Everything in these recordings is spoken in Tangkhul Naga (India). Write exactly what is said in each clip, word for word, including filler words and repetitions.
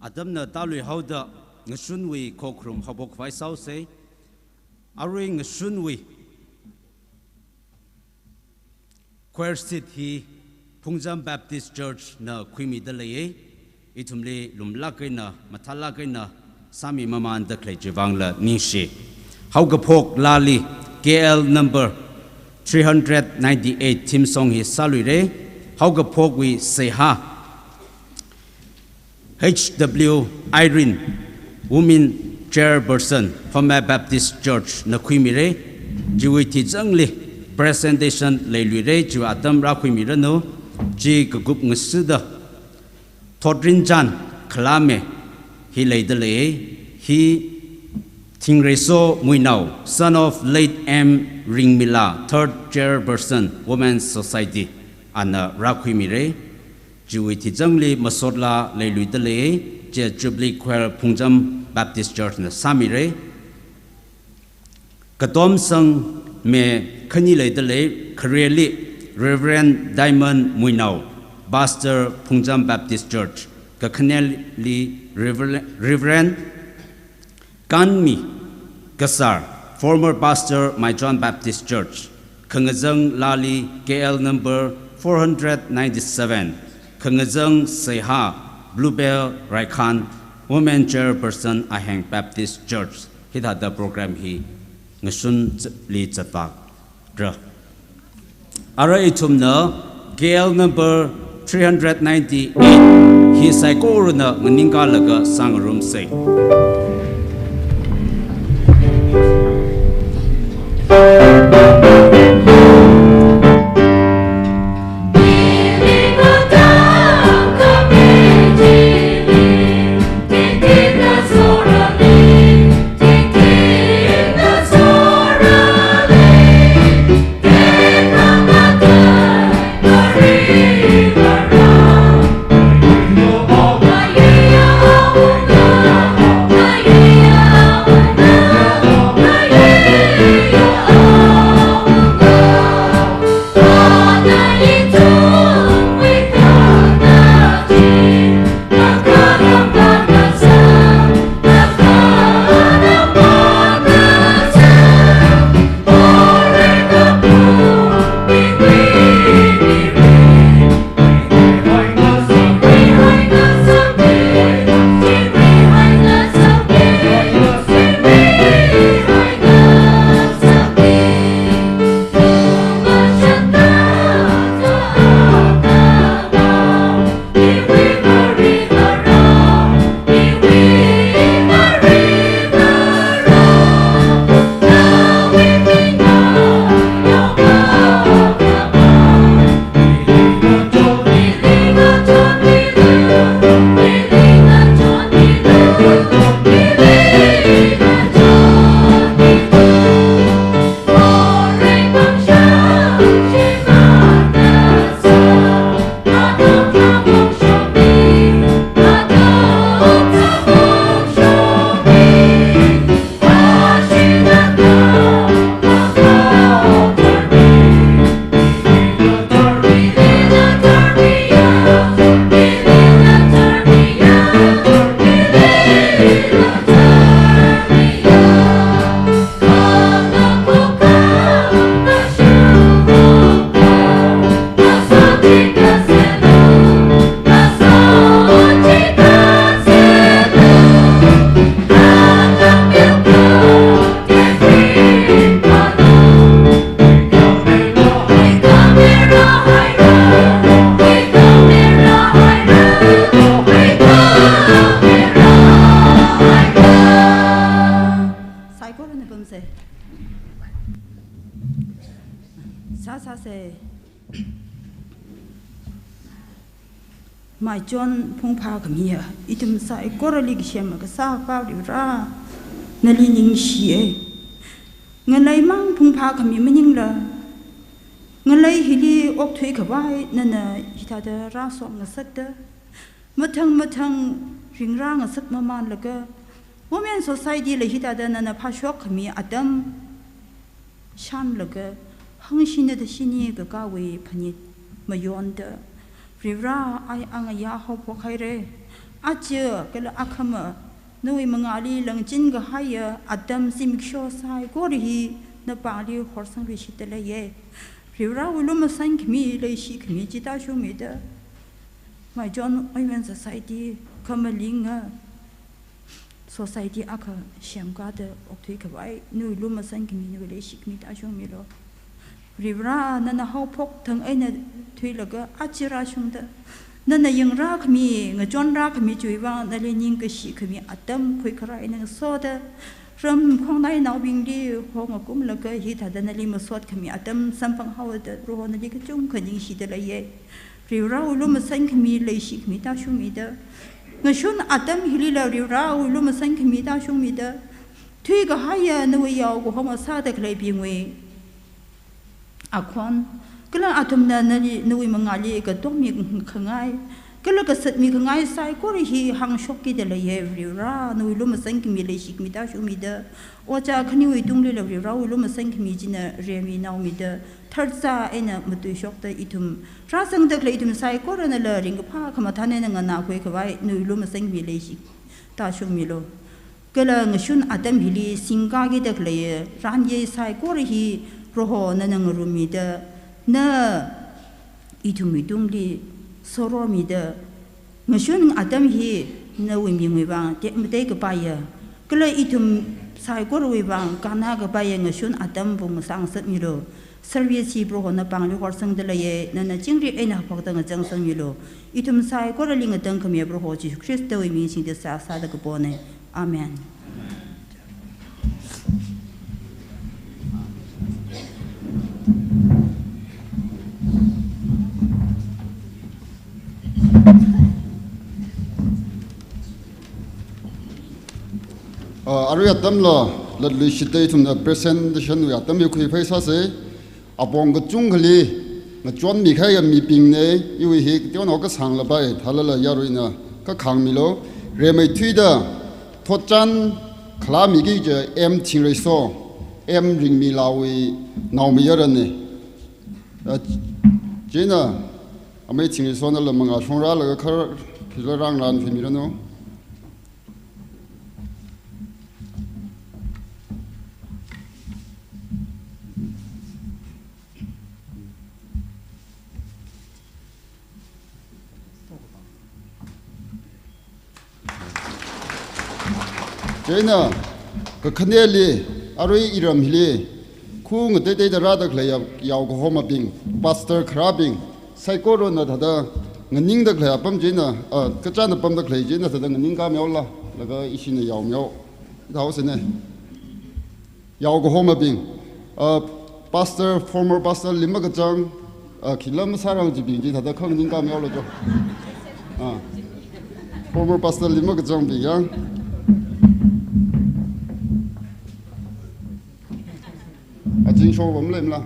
Atamna tāluihaoda ngashunwui khokharum haophok khavai sāusei. Arui ngashunwui choir seat hi Phungjam Baptist Church na khuimida leiye. Ithumli lumlāk eina, mathālāk eina sāmi mamanda khalei chiwui vangla ningshi. Haokaphok laali K L number three hundred ninety-eight theme song hi sāluire. Haokaphokwui seihā H W Irene, Women Chairperson, Phamei Baptist Church na khuimire. Chiwui thizangli presentation leiluire, chiwui atam rākhuimiranu. Chi kakup ngasida Thotrinjan Khalame hi leida lei. Hi Thingreiso Muinao, son of late M Ringmila, third chairperson, Women's Society, ana rākhuimire. Chiwui thizangli masotla leiluida lei, chi Jubilee Choir Phungjam Baptist Church na sāmire. Katomsang me khani leida lei, khareli Reverend Diamond Muinao, Pastor Phungjam Baptist Church, kakhaneli Reverend, Reverend Kanmi Kasar, former pastor, Maichon Baptist Church, khangazang laali K L number four hundred ninety-seven, khangazang seihā Bluebell Raikhan, women chairperson, Aheng Baptist Church, hithāda program hi ngashunli zatvāra. Ara ithumna K L number three hundred ninety-eight hi saikorana nganingkalaga sāngarumsei. Saikorana pamsei. Sā sāsei. Maichon phungphā khamiya, ithum saikorali kasem kasā Avā Varivara, nali ningshiye. Ngaleimang phungphā khami maningla, ngalei hili okthui khavai nana hithāda rāshok ngasakta, mathang mathang ringrā ngasak mamanlaga, Women Society la hithāda nana phāshok khami atam shānlaga, hangshina da shini kakāwui phanit mayonda, Varivara, ai angayā haophok haire. aja kala akhama, nawui mangāli langchin kahaiya atam zimiksho saikora hi napāngli horsangluishitda leiya. Varivarāwui lumashan khami, leishi khami chi tāshungmida, Maichon Women Society, khamalinga society akha semkāda okthui khavai, nawui lumashan khami, nawui leishi khami tāshungmilu. Varivarā, nana haophok thang eina thuilaga aja rāshungda, nana yangrā khami, ngachonrā khami chiwui vang nali ningkashi khami atam khuikharā eina ngasoda, ram khongnainaobingli hongakumlaga hithāda nali masot khami atam samphang haoda, Proho nali kachungkha ningshida leiya. Varivarāwui lumashan khami, leishi khami tāshungmida, ngashun atam hilila Varivarāwui lumashan khami tāshungmida, thuikahaiya nawui yaokahoma sāda khaleibingwui akhon, kala athumna nali, nawui mangāli katongmi khangai kala kasatmi khangai saikora hi hāngshok kida leiya. Varivarā, nawui lumashan khami, leishi khami tāshungmida, ojā khaniwui tunglila Varivarāwui lumashan khami china remi naomida, tharza eina matuishokda ithum rāzangda khalei ithum saikorana la ringkaphā khamathān eina nganākhui khavai nawui lumashan khami, leishi tāshungmilu. Kala ngashun atam hili singkā kida khalei ranye saikora hi Proho nana ngarummida, na ithumwui tungli soromida, ngashun atam hi nawui mingwui vang tekmatei kapaiya kala ithum saikorawui vang kannā kapaiya ngashun atam pung sāngasakmilu. Service hi Proho napāngli horsangda leiya, nana chingri eina haophokda ngachangsangmilu. Ithum saikorali ngatangkhamiya Proho Jishu Khristawui ming singda seihā sāda kapona. Amen. Ah, arui atamla latluishitda ithumna presentation wui atam hi khuiphai sāsa. Apong kachungkhali ngachonmi kahaiya mibingna, iwui hi kateonao kasāngla pai, thālala yaruina kakhāngmilu. Rimeithuida thotchan khalāmiki kaja M Thingreiso, M Ringmilaowui naomayaranna. Ah, chieina amei Thingreisonala mangā shongrālaga khar khila rāngaran khuimiranu. Chieina kakhaneli, arui iram hili khu ngateiteida rāda khalei ya-, yaokahomabing, pastor kharābing, saikorana thāda nganingda khalei apam chieina, ah, kachāna pamda khalei chieina thāda nganingkāmihaolu, laga ishina yaomihaoda haosana. Yaokahomabing, ah, pastor, former pastor Limma Kachang, ah, khila masārang chibing chi thāda khanganingkāmihaolu cho. Ah, former pastor Limma Kachangbing yang. Aching shong pamleimala.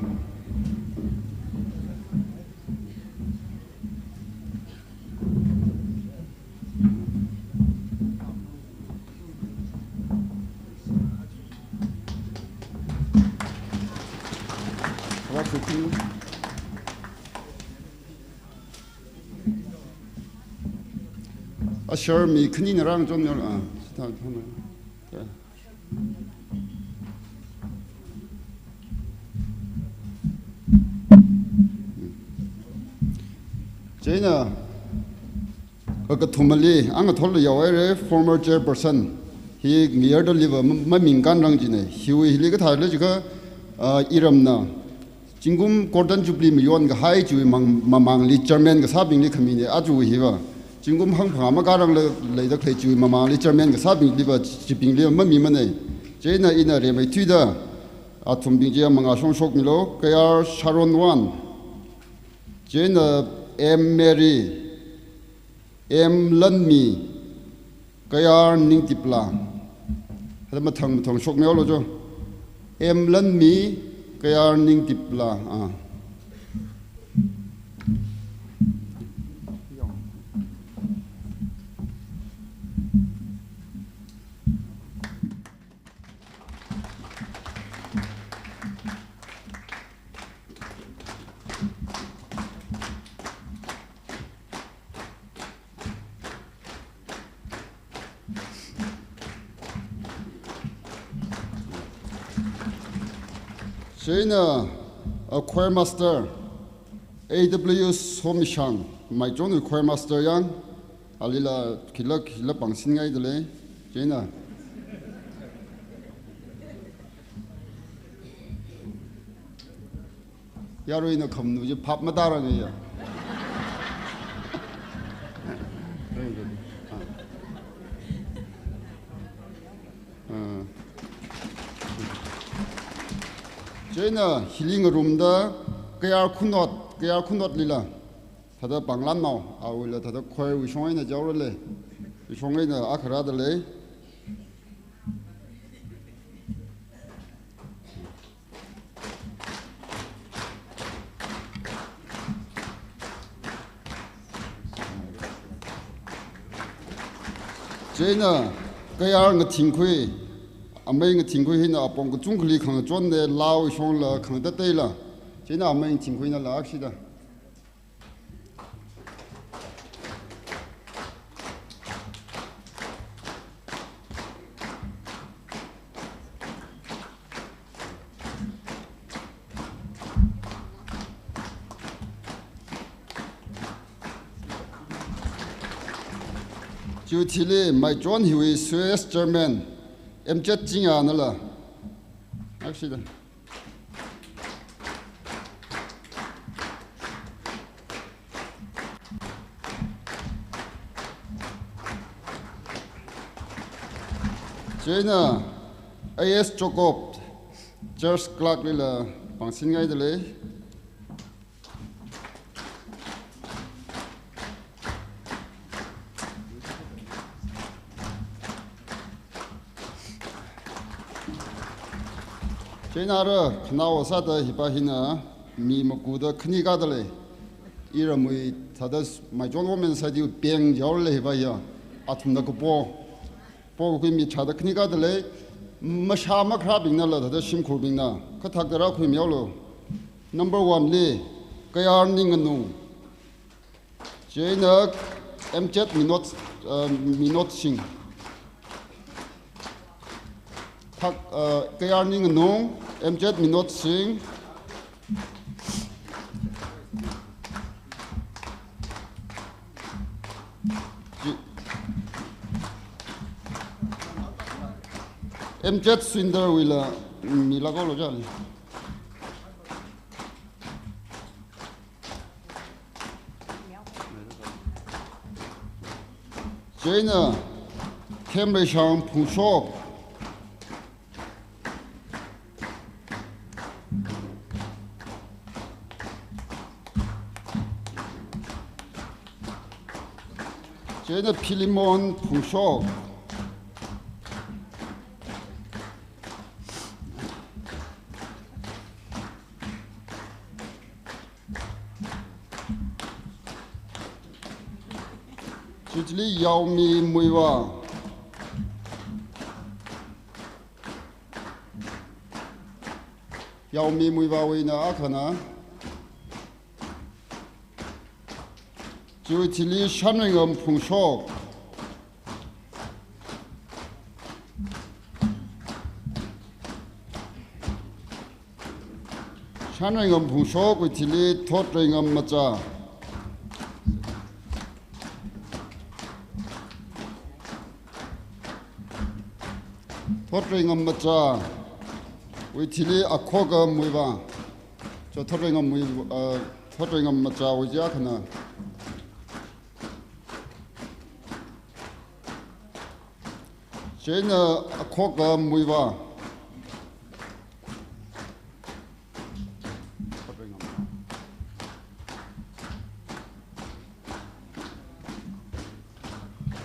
Usher mi khanina rāngachonmihaolu, ah, sitha phama. Ya. Chieina, kakathumali, angathola yaohaira, former chairperson, hi ngayardaliva ma-, mamingkānrang china. Hiwui hili kathāla jiakha, ah, iramna zingkum Golden Jubilee mayon kahai chiwui mang-, mamangli chairman kasābingli khamina, aja hiva zingkum hangphangā makāranglā leida khalei chiwui mamangli chairman kasābingliva, chibingli mamimana. Chieina ina rimeithuida athumbing chi mangā shongshokmilu, Kayar Sharon Wan, chieina M Mary, M Lanmi, Kayar Ningtipla. Hada mathang mathang shokmihaolu cho. M Lanmi, Kayar Ningtipla. Ah. Chieina, a choir master, A W Somishang, Maichonwui choir master yang, alila khila khila pāngsinngaidalei, chieina. Yaruina khamnu chi phap matārange ya. Ah. Chieina hili ngarumda Kayar Khunot, Kayar Khunotlila thāda pānglanmao, awuila thāda choirwui shong eina jaorale, shong eina akha rādalei. Chieina Kayar Ngathingkhui, amei Ngathingkhui hina apong kachungkhali khangachonne, Lao shongla khangateiteila. Chieina amei Ngathingkhuinala akshida. Chiwui thili Maichon hiwui S O S chairman, M Z Chingyanala akshida. Chieina A S Jacob, church clerk lila pāngsinngaidalei. Chieina ara khanao sāda hipa hina mi makuda khani kadalei. Iramwui thāda Maichon Women Society peng jaorale hipa ya. Athumna kapo. Pokakhui mi chāda khani kadalei. Mashā makharābingnala thāda shimkhurbingna kathakda rākhuimihaolu. Number one li Kayar Ninganung. Chieina M Z Minot, uh, Minot Singh. Thak, uh, Kayar Ninganung, M Z Minot Singh. Chi-, M Z Sundar wuila, mm, mi lako lo jali. Chieina Themreishang Phungshok. Chieina Philemon Phungshok. Chili Yaomi Muivah. Yaomi Muivahwuina akhana. Chiwui thili Shanreingam Phungshok. Shanreingam Phungshokwui thili Thotreingam Macha. Thotreingam Machawui thili Akhoka Muivah. Cho Thotreingam Mui-, uh, Thotreingam Machawui chi akhana. Chieina Akhoka Muivah.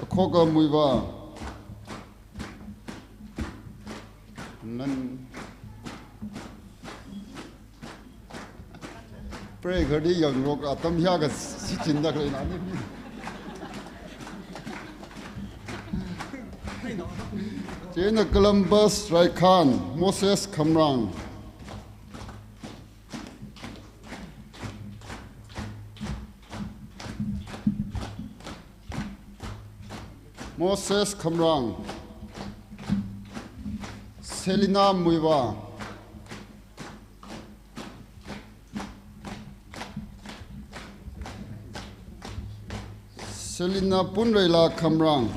Akhoka Muivah. Nan. Pray khadi yangrok atam hiya ka sichinda khalei nani. Chieina Columbus Raikhan, Moses Khamrang. Moses Khamrang, Selina Muivah, Selina Punreila Khamrang.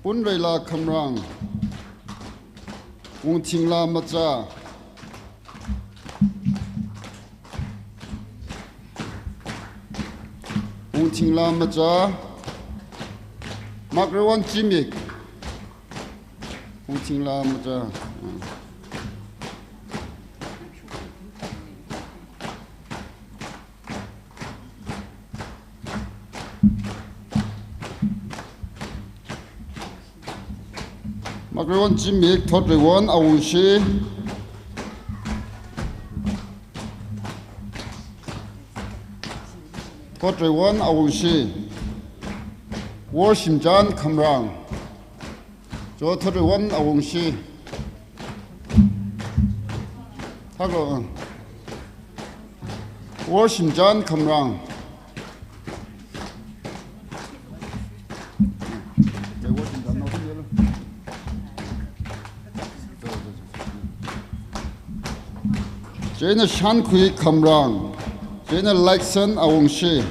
Punreila Khamrang. Wungthingla Macha. Wungthingla Macha. Makrewan Chimik. Wungthingla Macha. Makrewan Chimik, Thotreiwan Awungshi. Thotreiwan Awungshi. Worshimchan Khamrang. Cho Thotreiwan Awungshi. Thaklo. Worshimchan Khamrang. Chieina Shankhui Khamrang. Chieina Laikson Awungshi.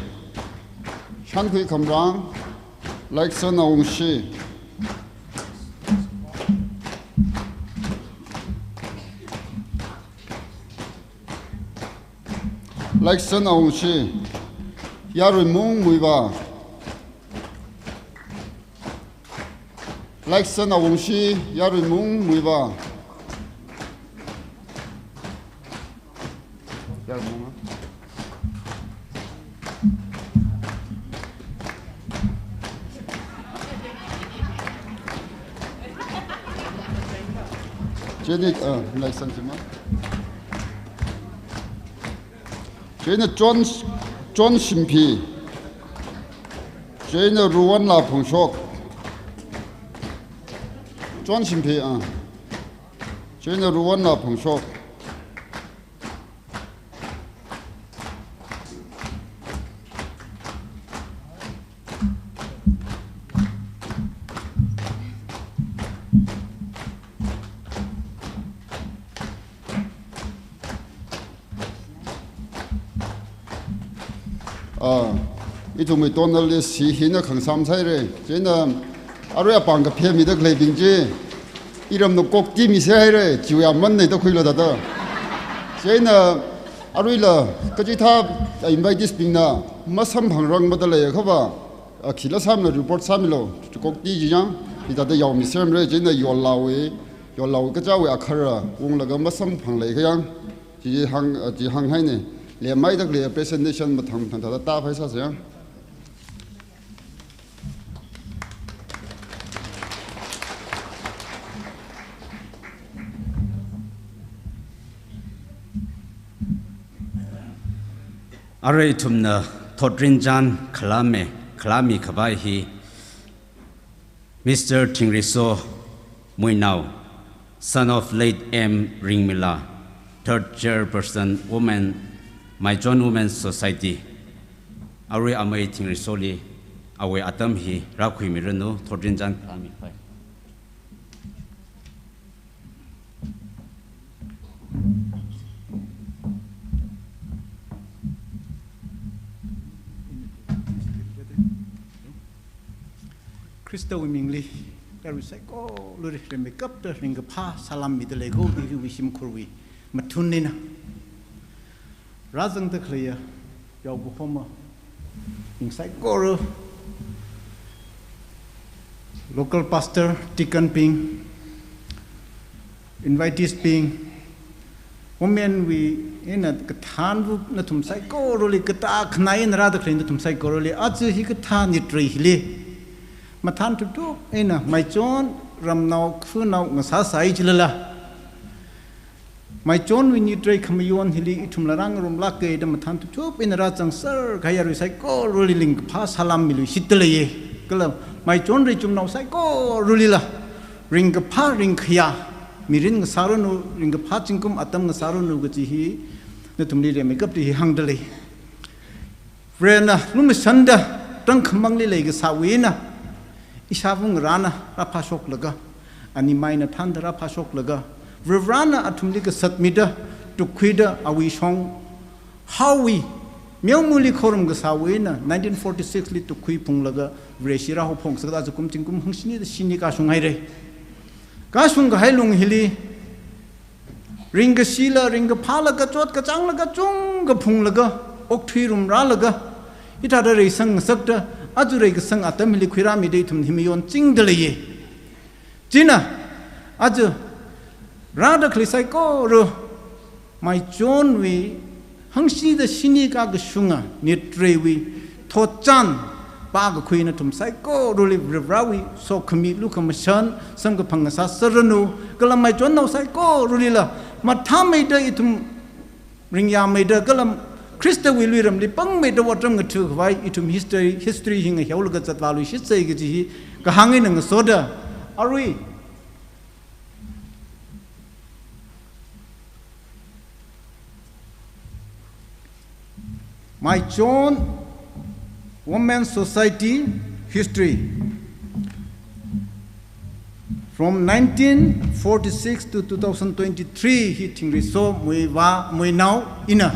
Shankhui Khamrang. Laikson Awungshi. Laikson Awungshi. Yaruimung Muivah. Laikson Awungshi, Yaruimung Muivah. Yaruimung, ah. Chieina, ah, Laikson Chima. Chieina Chon, Chon Shimphi. Chieina Ruwanla Phungshok. Chon Shimphi, ah. Chieina Ruwanla Phungshok. Ah, ithumwui tonal list hi hina khangsam sāhaira. Chieina arui apāng kaphemida khaleibing chi iramna kokti misāhaira, chiwui aman nei da khuilo thāda. Chieina aruila kachithā invitees bingna masamphangrangmada leiakha va, ah, khila sāmila report sāmilo, kokti chi yang, hithāda yaomisermara. Chieina Yollawui, Yollawui kachāwui akhara unglaga masamphang leiakha yang, chi hāng, ah, chi hānghaina. Lemmeida khalei presentation mathang mathang thāda tāphai sāsa yang. Arui ithumna thotrinchān khalāme, khalāmi khavai hi Mister Thingriso Muinao, son of late M Ringmila, third chairperson, women, Maichon Women's Society. Arui amei Thingrisoli awui atam hi rākhuimiranu, thotrinchān khalāmi khavai. Khristawui mingli, yarui saikorali rimeikapta ringkaphā salam mida leiko, iwui shimkhurwui mathun eina. Rāzangda khaleiya, yaokahomabing saikora, local pastor, deacon bing, invitees bing, women wui eina kathānva nathum saikorali, katā khanai eina rāda khalei nathum saikorali, aja hikathā nitrei hili mathān thupthup eina Maichon ramnao khanao ngasāsai chilala, Maichonwui nitrei khamayon hili ithumla rāngarumlāka da mathān thupthup eina rāzangser kahai yarui saikorali ringkaphā salam miluishitda leiya. Kala Maichon reichumnao saikoralila ringkaphā ringkhayā mirin ngasāranu, ringkaphā zingkum atam ngasāranu kaji hi nathumli rimeikapta hi hāngda lei. Varena lumashanda tangkhamangli leikasāwui eina, ishāvā ngarāna rāphāshoklaga, animai eina thānda rāphāshoklaga, Varivarana athumli kasat mida, tukkhuida awui shong, haowui Meomali khorum kasāwui eina nineteen forty-six li tukkhui phunglaga Vareshi rāhaophok sāda aja kum zingkum hangshini da shini kashung haira. Kashung kahai lung hili ringkashila, ringkaphāla, kachot kachāngla, kachungkha phunglaga, okthuirum rālaga, hithāda reisang ngasakta, aja reikasang atam hili khuirāmida ithum hi mayonchingda leiya. China, aja rāda khalei saikora, Maichonwui hangshida shini kakashunga, nitreiwui thotchan pākakhui nathum saikorali Varivarāwui sokhami lukhamashan samkaphang ngasāsāranu, kala Maichonnao saikoralila mathāmeida ithum ringyāmeida kala Khristawui luiramli pangmeida otram ngathakhavai ithum history, history hi ngaheolaga zatvāluishitsei kaji hi kahāng eina ngasoda, arui Maichon Women's Society history from nineteen forty-six to two thousand twenty-three hi Thingriso Muivah Muinao ina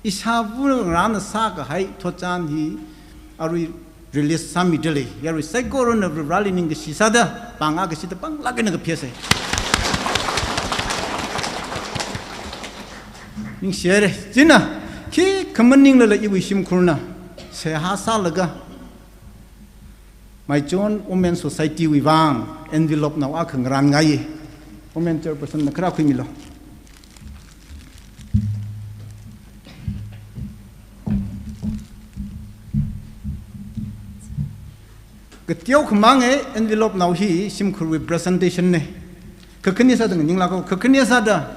ishāvā ngarāna sākahai thotchan hi arui release sāmida lei. Yarui saikorana Varivarāli ningkashi sāda, pāng akashida panglāk eina kaphasai. Ningshihaira. China, khikha maninglala iwui shimkhurna seihā sālaga Maichon Women Society wui vang envelope nao akha ngarānngaiya. Women chairperson na kharā khuimilu. Kateokha mang e, envelope nao hi shimkhurwui presentation na. Kakhane sāda nganinglāka, kakhane sāda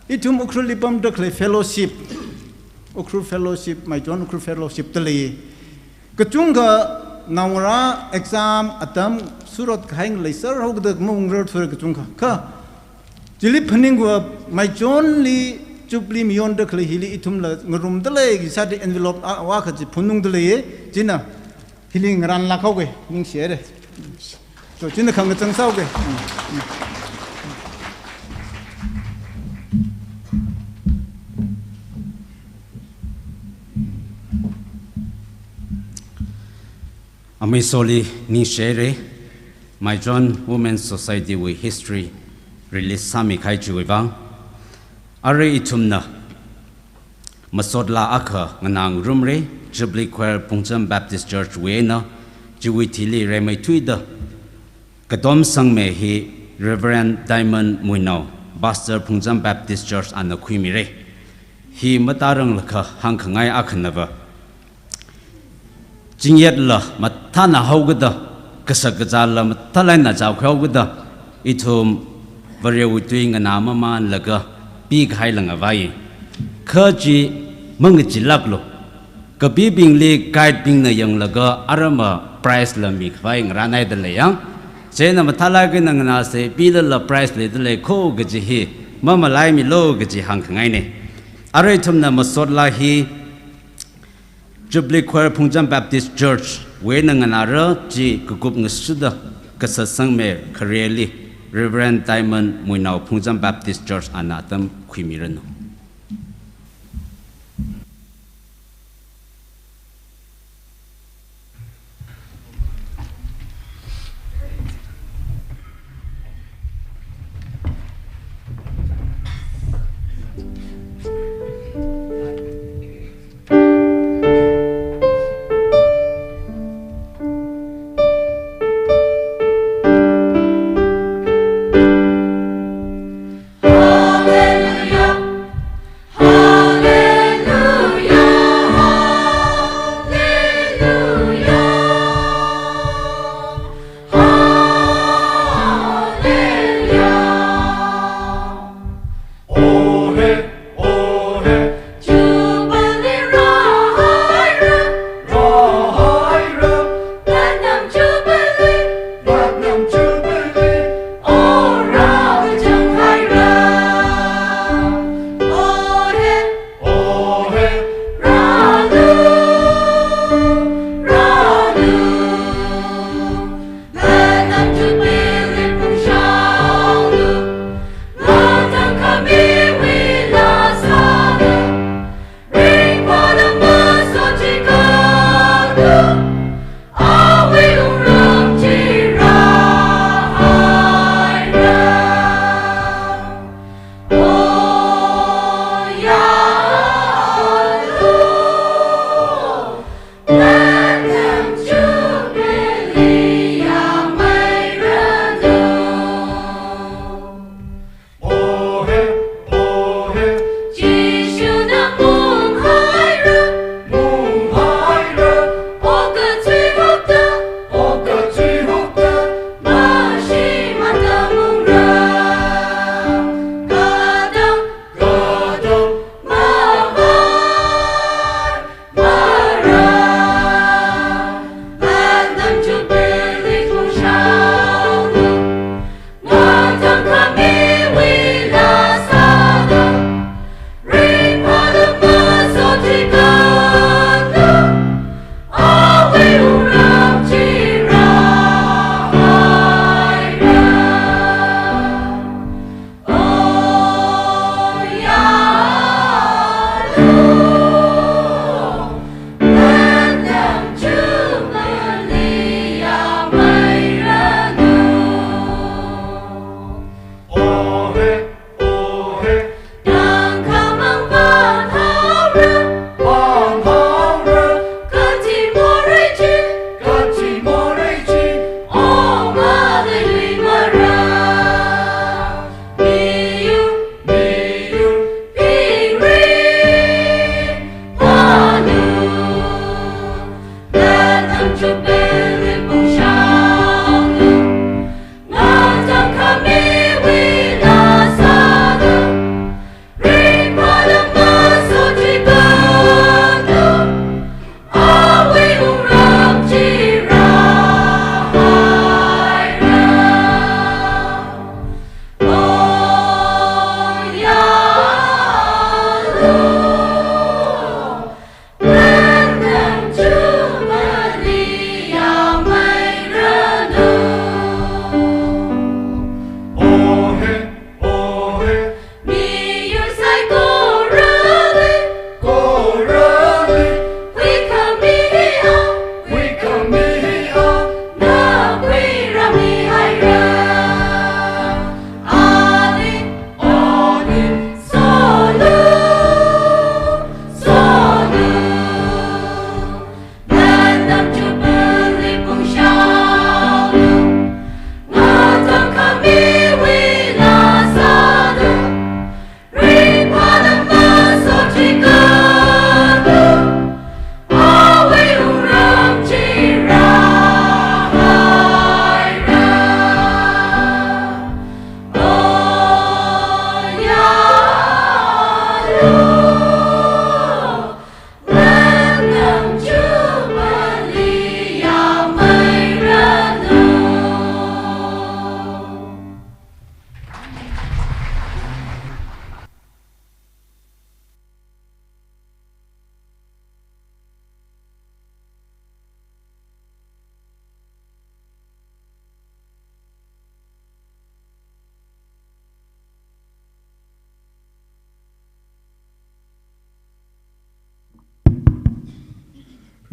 ithum Ukhrulli pamda khalei fellowship, Ukhrul fellowship, Maichon Ukhrul fellowship da lei. Kachungkha naongarā exam atam surot kahai ngalei sārhaoda maungrarthura kachungkha. Kha chili phaningkha Maichonli Jubilee mayonda khalei hili ithumla ngarumda lei kaji sāda envelope a, akha chi phunungda lei, china hili ngarānlāk haoga, ningshihaira. So, china khangachang sāhaoga. Amei Soli ningshihaira, Maichon Women Society wui history release sāmikahai chiwui vang. Arui ithumna masotlā akha nganāngarumra, Jubilee Choir Phungcham Baptist Church wui eina, chiwui thili rimeithuida katom sangmei hi Reverend Diamond Muinao, Pastor Phungcham Baptist Church ana khuimira. Hi matāranglakha hāngkhangai akhanava, chingyatla mathānā haokida, kashak kazāla mathālāk eina zākhui haokida, ithum Varewui tui nganāmamanlaga pikahai langavai. Kha chi mangachilāklu. Kapibingli guide bingna yanglaga arama prize la mikhavai ngarānhaida lei yang. Chieina mathālāk eina nganāsa, pilala prize leida lei kho kaji hi mamalaimilu kaji hāngkhangaina. Arui ithumna masotlā hi Jubilee Choir Phungcham Baptist Church wui eina nganāra, chi kakup ngasuda kasā sangmei khareli Reverend Diamond Muinao, Phungcham Baptist Church ana atam khuimiranu.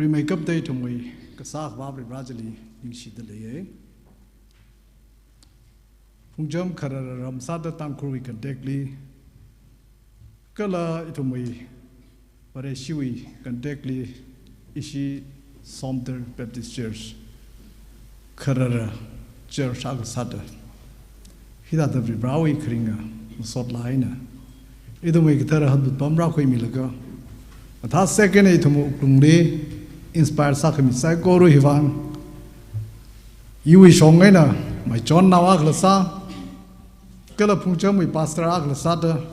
Rimeikapta ithumwui Kasā Akhava Varivara chili ningshida leiya. Phungcham kharara ram sāda Tangkhulwui context li, kala ithumwui Vareshiwui context li, ishi Somdal Baptist Church kharara church akha sāda, hithāda Varivarawui kharinga masot eina ithumwui kathara hanbut pam rākhuimilaga, mathā second eina ithum wuklungli inspire sākhami saikora hiwui vang, iwui shong eina maichonnao akhala sā, kala Phungchamwui pastor akhala sāda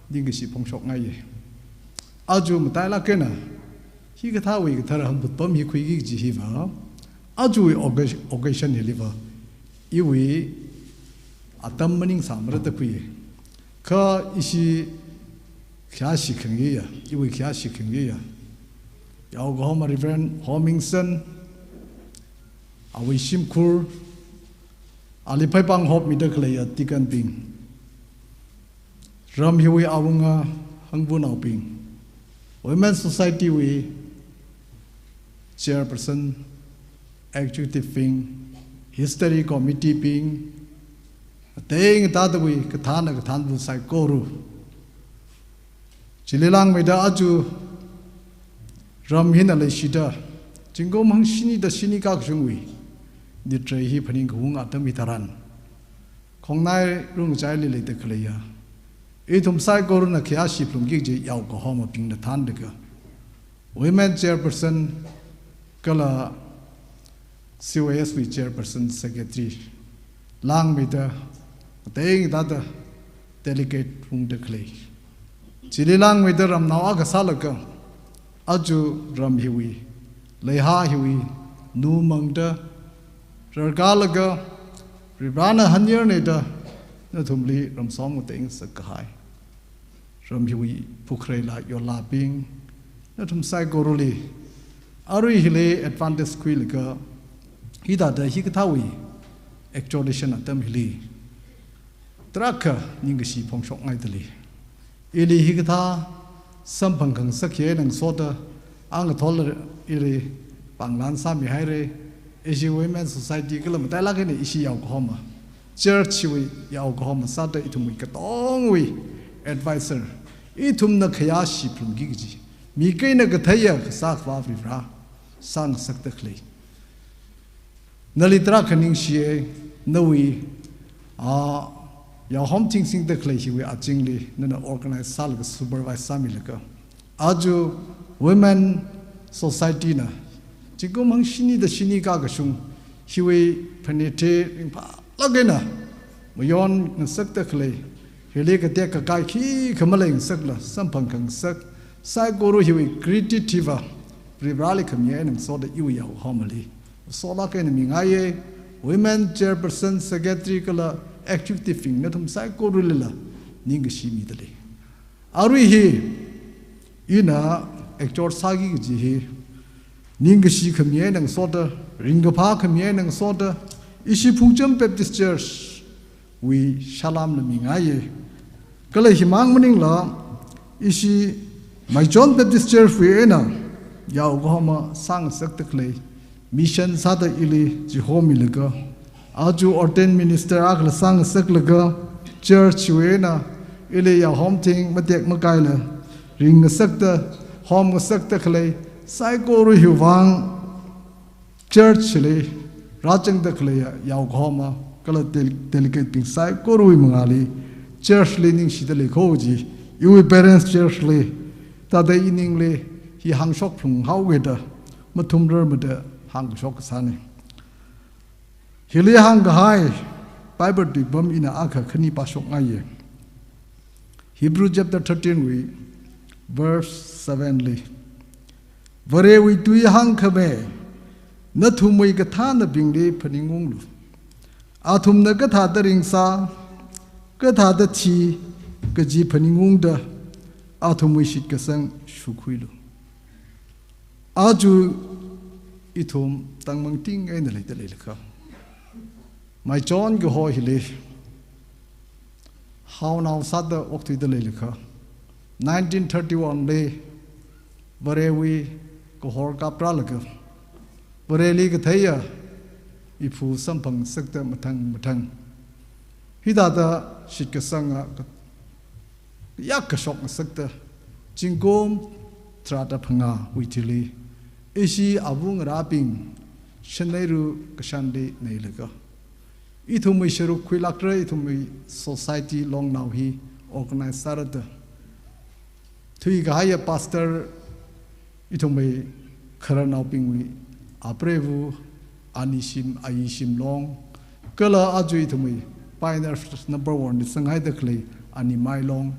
ningkashi phongshokngaiya. Aja matailāk eina hikathāwui kathara hanbut pam hi khuiki kaji hiva, ajawui occa-, occasion hiliva, iwui atam maningsāmara da khuiya. Kha ishi khayāshi khangaiya, iwui khayāshi khangaiya. Yaokahoma Reverend Homingson, awui shimkhur, ali phaipāng hopmida khaleiya deacon bing, ram hiwui awunga hangvanaobing, Women Society wui chairperson, executive bing, history committee bing, ateng atāwui kathāna kathānva saikora. Chili langmeida aja ram hina leishida, zingkum hangshini da shini kakashungwui nitrei hi phaningkhaung atam hitharan, khongnai rungchaili leida khaleiya ithum saikorana khayāshi phalungki kaji yaokahomabingna thānlaga, women chairperson kala C Y S wui chairperson secretary langmeida, ateng atāda delegate ungda khalei. Chili langmeida ramnao akha sālaga, aja ram hiwui, leiha hiwui, numangda, rarkalaga, Varivarana hanyarnei da, nathumli ramsom ngateingasak kahai, ram hiwui phukharei la yollabing, nathum saikorali, arui hili advantage khuilaga, hithāda hikathāwui exhortation atam hili tarākha ningkashi phongshokngaida lei. Ili hikathā samphang khangasak hi eina ngasoda, angathor ili pānglan sāmihaira, ishi Women Society kala matailāk eina ishi yaokahoma, church hiwui yaokahoma sāda ithumwui katongwui advisor, ithumna khayāshi phalungki kaji, mik eina katheiya Kasā Akhava Varivara sāngasakda khalei. Nali tarākha ningshiya, nawui, ah, yaohom thing singda khalei hiwui azingli, nana organize sālaga supervise sāmilaga, aja Women Society na zingkum hangshini da shini kakashung hiwui phanit hi ringphālāk eina mayonngasakda khalei, hili katek kakai khikha maleingasakla, samphang khangasak saikora hiwui credit hiva Varivarali khami eina ngasoda iwui yaokahomali solāk eina mingaiya. Women chairperson, secretary kala executive bing nathum saikoralila ningkashi mida lei. Arui hi ina exhort sāki kaji hi, ningkashi khami eina ngasoda, ringkaphā khami eina ngasoda, ishi Phungcham Baptist Church wui salamla mingaiya. Kala himang maningla, ishi Maichon Baptist Church wui eina yaokahoma sāngasakda khalei, mission sāda ili chihomilaga, aja ordained minister akhala sāngasaklaga, church wui eina ili yaohom thing matek makaila ringngasakda, homngasakda khalei saikora hiwui vang, church li rāzangda khaleiya yaokahoma kala del-, delegate bing saikorawui mangāli church li ningshida lei kaji, iwui parents church li, thāda iningli hi hāngshok phalunghaoga da mathumrarmada hāngkashok kasāna. Hili hāngkahai Bible tuipam ina akha khani pāshokngaiya. Hebrew chapter thirteen wui verse seven li, Varewui tui hāngkhame, nathumwui kathānabingli phaningunglu. Athumna kathāda ringsā, kathāda thi kaji phaningungda, athumwui shitkasang shukhuilu. Aja ithum tangmangting eina leida leilakha, Maichon kaho hili haonao sāda okthuida leilakha, nineteen thirty-one li Varewui kahor kaprālaga, Vareli katheiya iphu samphangngasakta mathang mathang. Hithāda shitkasanga ka-, yak kashokngasakta, zingkum tharāda phangāwui thili, ishi avāngarābing shaneiru kashanli neilaga, ithumwui sharuk khuilākra, ithumwui society longnao hi organize sārada. Thuikahaiya pastor, ithumwui khararnaobingwui apreiva, ani shim, ayi shim long, kala aja ithumwui pioneer number one li sanghaida khalei ani mai long,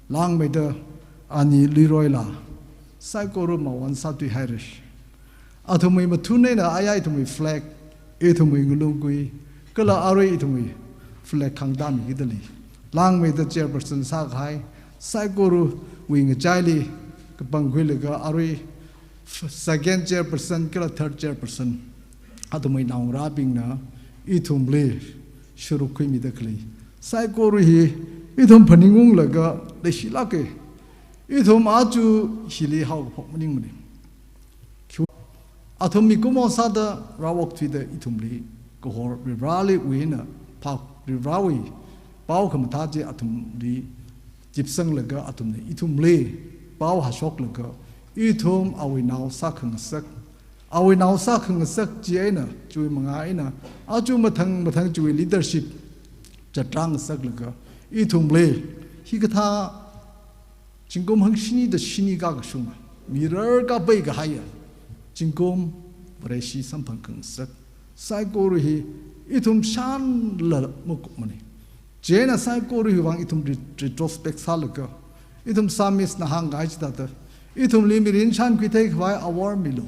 langmeida ani Leroy la, saikora mawon sāthuihaira. Athumwui mathun eina aya ithumwui flag, ithumwui ngalungkui, kala arui ithumwui flag khangda mikida lei. Langmeida chairperson sākahai, saikorawui ngachaili kapangkhuilaga arui f-, second chairperson kala third chairperson, athumwui naongarābingna ithumli sharuk khuimida khalei. Saikora hi ithum phaningunglaga leishilāka. Ithum aja hili haokaphok maningmana. Athum mikumo sāda rāokthuida ithumli kahor Varivarali wui eina pao, Varivarawui pao khamathā chi athumli chipsanglaga athumna ithumli pao hāshoklaga ithum awui nao sākhangasak, awui nao sākhangasak chi eina, chiwui mangā eina, aja mathang mathang chiwui leadership zatrāngasaklaga ithumli hikathā zingkum hangshini da shini kakashunga, mirar kapai kahaiya zingkum Vareshi samphang khangasak, saikora hi ithum shānla makupmana. Chieina saikora hiwui vang ithum re-, retrospect sālaga, ithum psalmist na hāngkahai chithāda, ithumli mirin shānkhui theikhavai awor milu.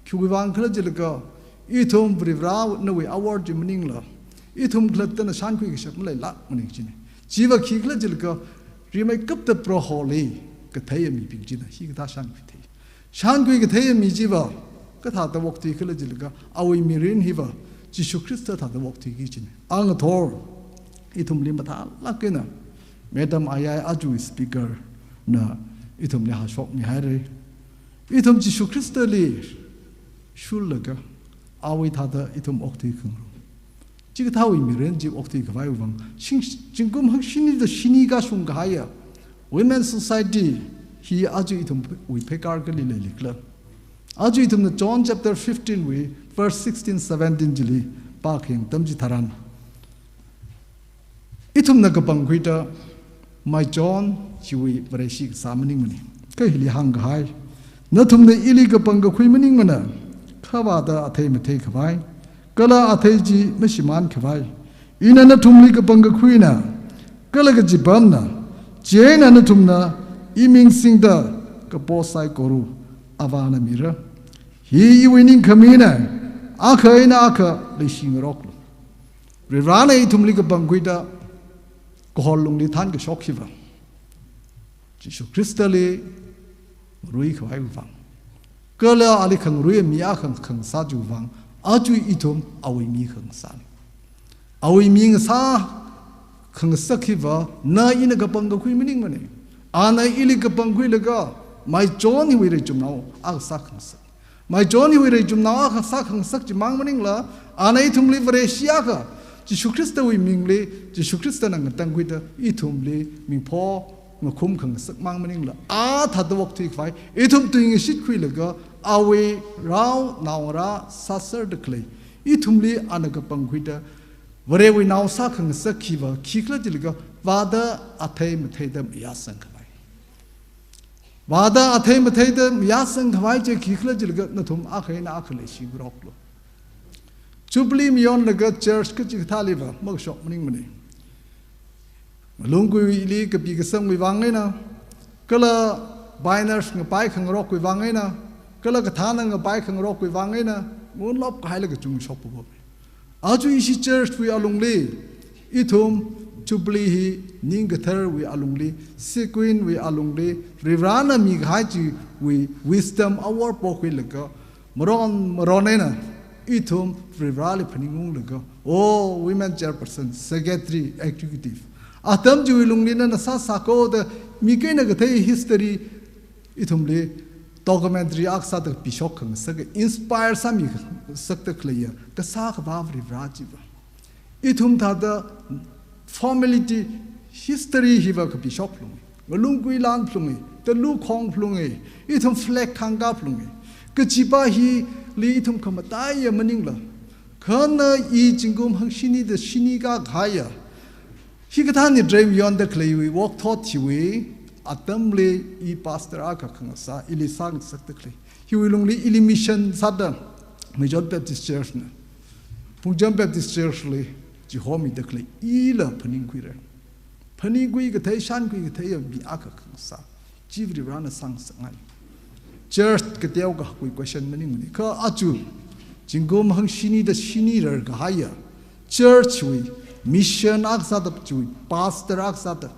Khiwui vang khala jilaga, ithum Varivara nawui awor chi maningla, ithum khalattana shānkhui kashap maleilākmana kajina. Chiva khikhala jilaga, rimeikapta Proholi katheiya mibing china hikathā shānkhui thei. Shānkhui katheiya mi chiva kathāda okthui khala jilaga, awui mirin hiva Jishu Khrista thāda okthuiki kajina. Angathor, ithumli mathālāk eina Madam Ayai, ajawui speaker na ithumli hāshokmihaira. Ithum Jishu Khristali shullaga, awui thāda ithum okthui khangarum. Chikathāwui mirin chi okthui khavaiwui vang, shing-, zingkum hangshini da shini kashung kahaiya Women Society hi aja ithumwui pheikar kali leilikhala. Aja ithumna John chapter fifteen wui verse sixteen, seventeen chili pākhayang atam chitharan, ithumna kapangkhuida Maichon chiwui Vareshi kasā maningmana. Kha hili hāngkahai, nathumna ili kapangkakhui maningmana, kha Vāda athei matheikhavai, kala athei chi mashimānkhavai. Ina nathumli kapangkakhuina, kala kachipamna, chieina nathumna iming singda kapo saikora Avāna mira. Hi iwui ningkhamina, akha eina akha leishingaroklu. Varivarana ithumli kapangkhuida kahor lungli thānkashok hiva Jishu Khristali ngaruikhavaiwui vang, kala ali khangaruiya mi akha khangasā chiwui vang, aja ithum awui mi khangasāna. Awui mi ngasā khangasak hiva na ina kapangkakhui maningmana. Ana ili kapangkhuilaga Maichon hiwui reishumnao akha sākhangasak. Maichon hiwui reishumnao akha sākhangasak chimang maningla, ana ithumli Vareshi akha, Jishu Khristawui mingli, Jishu Khristana ngatangkhuida ithumli mingpho ngakhum khangasakmang maningla, a thāda okthuikhavai, ithum tuingashit khuilaga, awui rao naongarā sāserda khalei ithumli ana kapangkhuida Varewui nao sākhangasak hiva khikhala jilaga, Vāda athei matheida mayāsangkhavai. Vāda athei matheida mayāsangkhavai chi khikhala jilaga, nathum akha eina akha leishingaroklu. Jubilee mayonlaga church kachikathāliva makashok maningmana. Ngalungkuili kapi kasangwui vang eina, kala pioneers ngapai khangarokwui vang eina, kala kathāna ngapai khangarokwui vang eina, ngunlop kahailaga chungshokpapama. Aja ishi church wui alungli, ithum Jubilee hi ningkatharwui alungli, sequence wui alungli, Varivarana mikahai chiwui wisdom awor pokhuilaga, maron maron eina ithum Varivarali phaningunglaga, oh, women chairperson, secretary, executive, atam chiwui lungli nana sāsāko da, mik eina kathei history ithumli documentary akha sāda pishok khangasak, inspire sāmi khangasakda khaleiya kasā akhava Varivara chiva. Ithum thāda familiarity, history hiva kapishok phalunga. Ngalungkui lan phalunga, talu khong phalunga, ithum flag khangka phalunga. Kachipa hili ithum khamataiya maningla, kha ina i zingkum hangshini da shini kakahaiya hikathā nitrai mayonda khaleiwui wokthot hiwui atamli i pastor akha khangasā, ili sāngasakda khalei. Hiwui lungli ili mission sāda Meichon Baptist Church na Phungcham Baptist Church li chihomida khalei ila phaningkhuira. Phaningkhui kathei, shānkhui katheiya mi akha khangasā. Chi Varivarana sāngasakngai. Church kateokha kui question maningmana. Kha aja zingkum hangshini da shini rarkahaiya church wui mission akha sāda, chiwui pastor akha sāda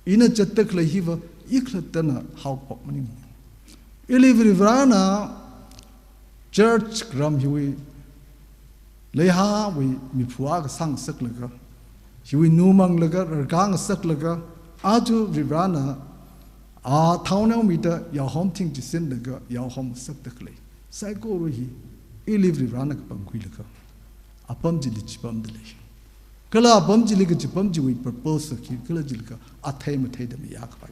ina zatda khalei hiva i khalattana haophok maningmana. Ili Varivarana church ram hiwui leihāwui miphu akha sāngasaklaga, hiwui numanglaga, rarkāngasaklaga, aja Varivarana a thaonaomida yaohom thing chisinlaga yaohomngasakda khalei saikora hi ili Varivarana kapangkhuilaga apam chili chipamda lei. Kala apam chili kachipam chiwui purpose khi khala jilaga athei matheida mayākhavai.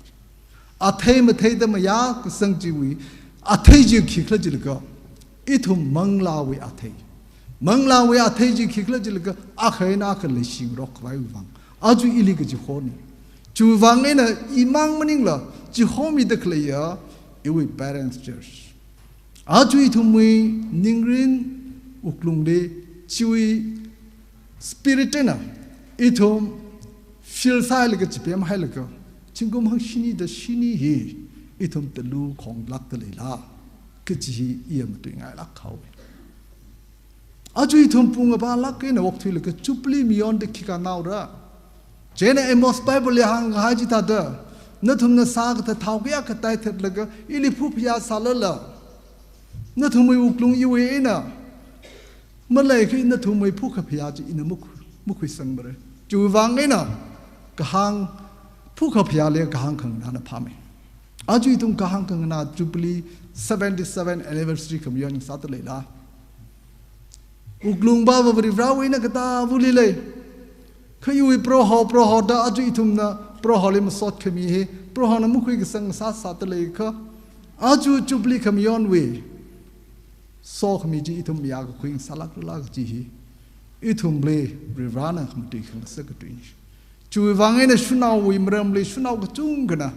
Athei matheida mayākasang chiwui athei chi khikhala jilaga ithum manglāwui athei. Manglāwui athei chi khikhala jilaga akha eina akha leishingarok khavaiwui vang. Aja ili kachihona. Chiwui vang eina imang maningla chihomida khaleiya iwui parents church. Aja ithumwui ningrin wuklungli chiwui spirit eina ithum feel sāhailaga chipemhailaga zingkum hangshini da shini hi ithum talu khonglākda leila kaji hi iya matuingailāk haowa. Aja ithum pung apā lāk eina okthuilaga Jubilee mayonda khikha naora. Chieina Amos Bible li hāngkahai chithāda, nathumna sā kathā thao kayākha taithatlaga ili phuphayā sālala, nathumwui wuklung iwui eina maleikha nathumwui phukhaphayā chi ina makhu-, makhuisangmara. Chiwui vang eina kahāng phukhaphayāli kahāng khanganāna phāmei. Aja ithum kahāng khanganā Jubilee seventy-seven anniversary khamayon sāda leila. Wuklung pava Varivarawui eina katāvali lei. Kha iwui Proho, Proho da aja ithumna Proholi masot khami hi Prohona makhuikasang sāsāda leikha, aja Jubilee khamayonwui sokhami chi ithum mayākakhui ngasālākrala kaji hi ithumli Varivarana khamatui khangasak katuina. Chiwui vang eina sha̱naowui maramli sha̱nao kachungkhana,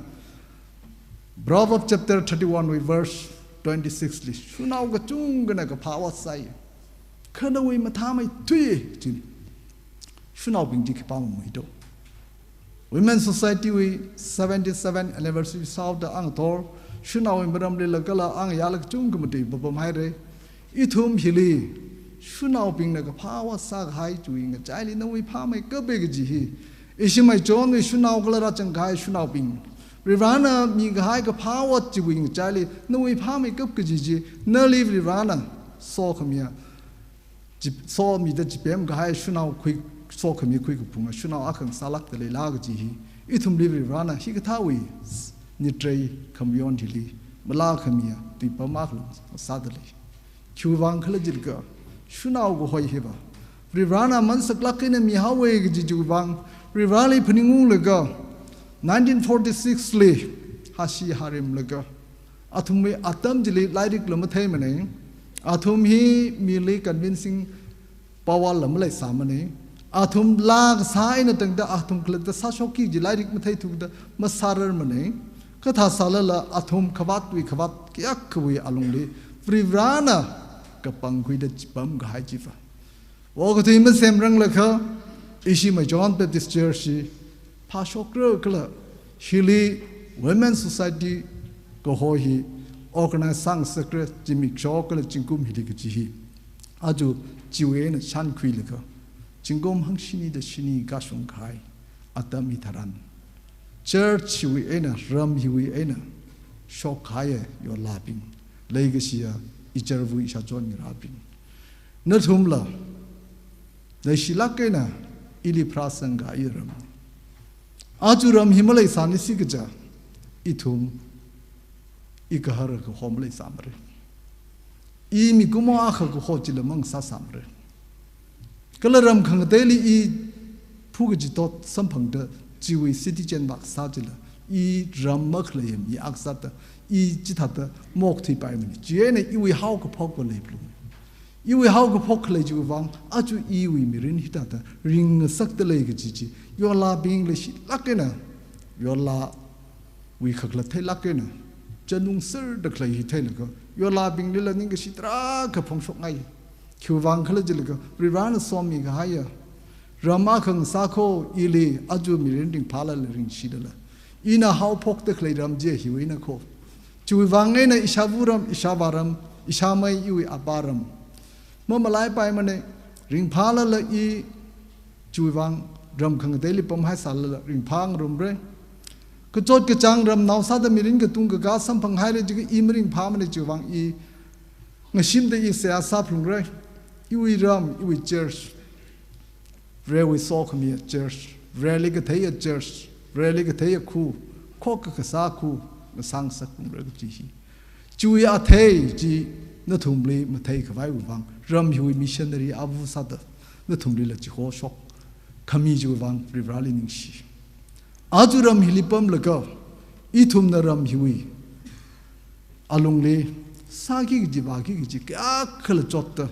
Proverbs chapter thirty-one wui verse twenty-six li sha̱nao kachungkhana kaphā ot sāi. Kha nawui mathāmeithui chi sha̱naobing chi khipā mamaito. Women Society wui seventy-seven anniversary sāhaoda ngathor sha̱naowui maramlila kala ngayāla kachungkha matui papamhaira. Ithum hili sha̱naobingna kaphā ot sākahai chiwui ngachaili nawui phāmeikapa kaji hi, ishi Meichonwui sha̱nao kala rāzangkahai sha̱naobing, Varivarana mikahai kaphā ot chiwui ngachaili nawui phāmeikap kaji chi, nali Varivarana sokhamiya, chip-, somida chipemkahai sha̱nao khui, sokhami khuikaphunga sha̱nao akha ngasālākda leila kaji hi, ithumli Varivarana hikathāwui s-, nitrai khamayon hili malākhamiya tuipam akhala sāda lei. Khiwui vang khala jilaga, sha̱nao kahoi hiva Varivarana mansaklāk eina mihaowa kaji chiwui vang, Varivarali phaningunglaga, nineteen forty-six li hashee harimlaga, athumwui atam chili lairikla matheimana. Athum hi mili convincing power la maleisāmana. Athum laa kasā eina tangda athum khalatta sāshokki kaji lairik matheithuda masārarmana. Kathā sālala athum khavātwui khavāt kayākhawui alungli Varivarana kapangkhuida chipamkahai chiva, okathui masemranglakha, ishi Meichon Baptist Church hi phāshokra kala hili Women Society kaho hi organize sāngasakra zimiksho kala zingkum hili kaji hi, aja chiwui eina shānkhuilaga, zingkum hangshini da shini kashungkahai atam hitharan, church hiwui eina, ram hiwui eina shokkahaiya yorlābing, leikashiya icharvawui ishāchon ngarābing, nathumla leishilāk eina ili pharāsangkahai ramna. Aja ram hi maleisānisi kaja, ithum I gahar kaho maleisāmara. I mikumo akha kaho chila mangasāsāmara. Kala ram khangateili i phu kaji tot samphangda chiwui citizen vākasā chila i ram makhalei mi akha sāda i chithāda maokthuipaimana. Chieina iwui haokaphok va leiphalunga. Iwui haokaphok khalei chiwui vang aja iwui mirin hithāda ringngasakda lei kaji chi, yonlabingli shilāk eina, yonlawui khakhalat theilāk eina, chanungserda khalei hi theilaga, yonlabinglila ningkashi tarākha phongshokngai. Khiwui vang khala jilaga, Varivarana somi kahaiya ram akha ngasā kho ili aja mirin ringphālala ringshilala, ina haophokda khalei ram chi hiwui eina kho. Chiwui vang eina ishāva ram, ishāvā ram, ishāmei iwui apā ram mamalaipaimana. Ringphālala i chiwui vang ram khangateili pamhaisālala ringphāngarumra. Kachot kachāng ramnao sāda mirin katung kakā samphanghaira jiakha i maringphāmana. Chiwui vang i ngashimda i seihā sāphalungra. Iwui ram, iwui church, Varewui sokhamiya church, Vareli katheiya church, Vareli katheiya khu, khokkha kasā khu ngasāngasaklungra kaji hi. Chiwui athei chi nathumli matheikhavaiwui vang, ram hiwui missionary ava sāda nathumlila chihoshokkhami chiwui vang Varivarali ningshi. Aja ram hili pamlaga, ithumna ram hiwui alungli sāki kaji, vāki kaji kayākhala chotda,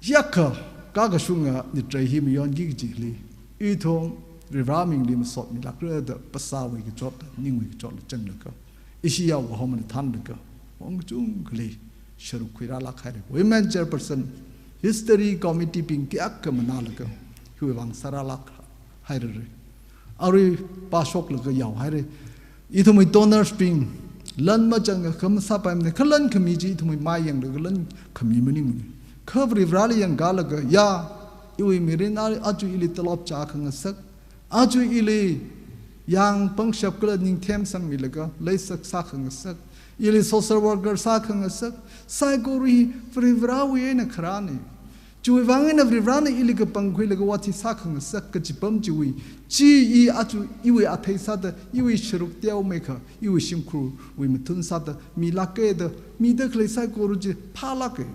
yākha kakashunga nitrei hi mayonki kajili, ithum Varivara mingli masot milākra da phasāwui kachot, ningwui kachot la changlaga, ishi yaokahomana thānlaga, wong kachungkhali sharuk khuirālāk haira. Women chairperson, history committee bing kayākha manālaga, hiwui vang sārālāk hairara. Arui phāshoklaga yaohaira. Ithumwui donors bing lan machang kha masāpaimana, kha lan khami chi ithumwui mai yanglaga lan khami maningmana. Kha Varivarali yangkalaga, ya, iwui mirin a-, aja ili tolop chākhangasak, aja ili yang pangshap kala ningthem sangmilaga leisak sākhangasak, ili social worker sākhangasak, saikora hi Varivarawui eina kharāna. Chiwui vang eina Varivarana ili kapangkhuilaga vāthi sākhangasak kachipam chiwui, chi i aja iwui athei sāda, iwui sharuk teomeikha, iwui shimkhurwui mathun sāda milāka da, mida khalei saikora chi phālāka.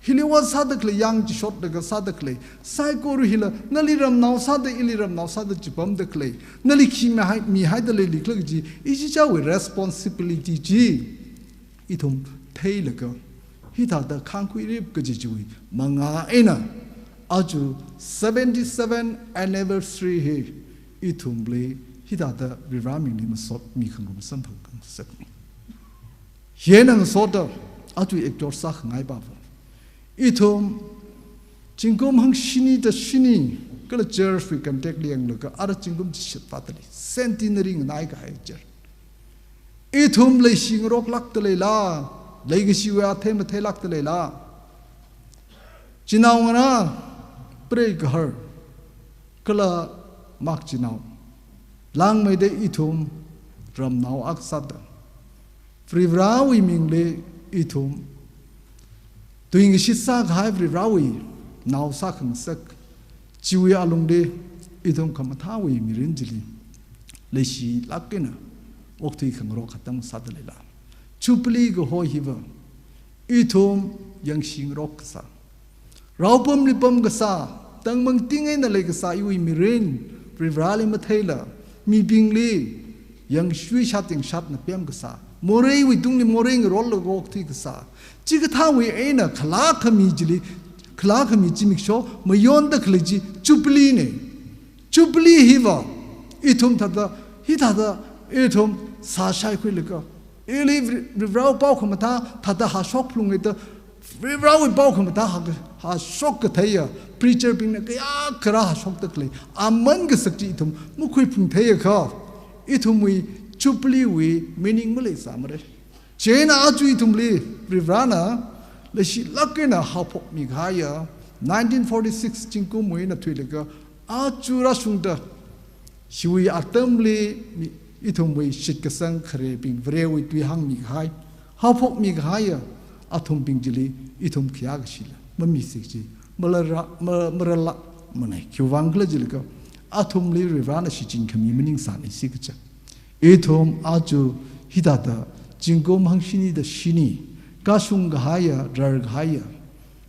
Hili vāsāda khalei, yang chi shotlaga sāda khalei saikora hila, nali ramnao sāda, ili ramnao sāda chipamda khalei, nali khi mihai, mihaida leili khala kaji, ichichāwui responsibility chi ithum theilaga, hithāda khāngkhuirip kaji chiwui mangā eina, aja seventy-seven anniversary hi ithumli hithāda Varivara mingli masot mikhangarum samphangkhangasakna. Hieina ngasoda, aja exhort sākhangai pava, ithum zingkum hangshini da shini kala church wui context li yanglaga, ara zingkum chishat vāda lei, centenary nganaikahai church. Ithum leishi ngaroklākda leila, leikashiwui athei matheilākda leila? Chinaongarā, preigahar, kala makchinao, langmeida ithum ramnao akha sāda, Varivarawui mingli ithum tuingashit sākahai Varivarawui nao sākhangasak, chiwui alungli ithum khamathāwui mirin chili leishilāk eina okthui khangarok atam sāda leila? Jubilee kaho hiva ithum yangshi ngarok kasā, raopamli pam kasā, tangmangting eina lei kasā iwui mirin Varivarali matheila, mibingli yangshui shat yangshatna pem kasā, moreiwui tungli morei ngarollaga okthui kasā, chikathāwui eina khalā khami chili, khalā khami zimiksho mayonda khalei chi Jubilee na. Jubilee hiva ithum thāda, hithāda ithum sāshaikhuilaga, ili Vari-, Varivarawui pao khamathā thāda hāshok phalunga da, Varivarawui pao khamathā hā, hāshok katheiya preacher bingna kayākha rāhāshokda khalei aman kasak chi ithum makhuiphung theiakha, ithumwui Jubilee wui meaning maleisāmara. Chieina aja ithumli Varivarana leishilāk eina haophokmi kahaiya nineteen forty-six zingkumwui eina thuilaga aja rāshungda, hiwui atamli mi, ithumwui shitkasang kharebing Varewui tui hāngmi kahai, haophokmi kahaiya athumbing chili ithum khayā kashila mamisik chi, malara, ma-, marala, manai. Khiwui vang khala jilaga, athumli Varivarana shichin khami maningsāna si kacha. Ithum aja hithāda Zingkum hangshini da shini, kashung kahaiya, rar kahaiya,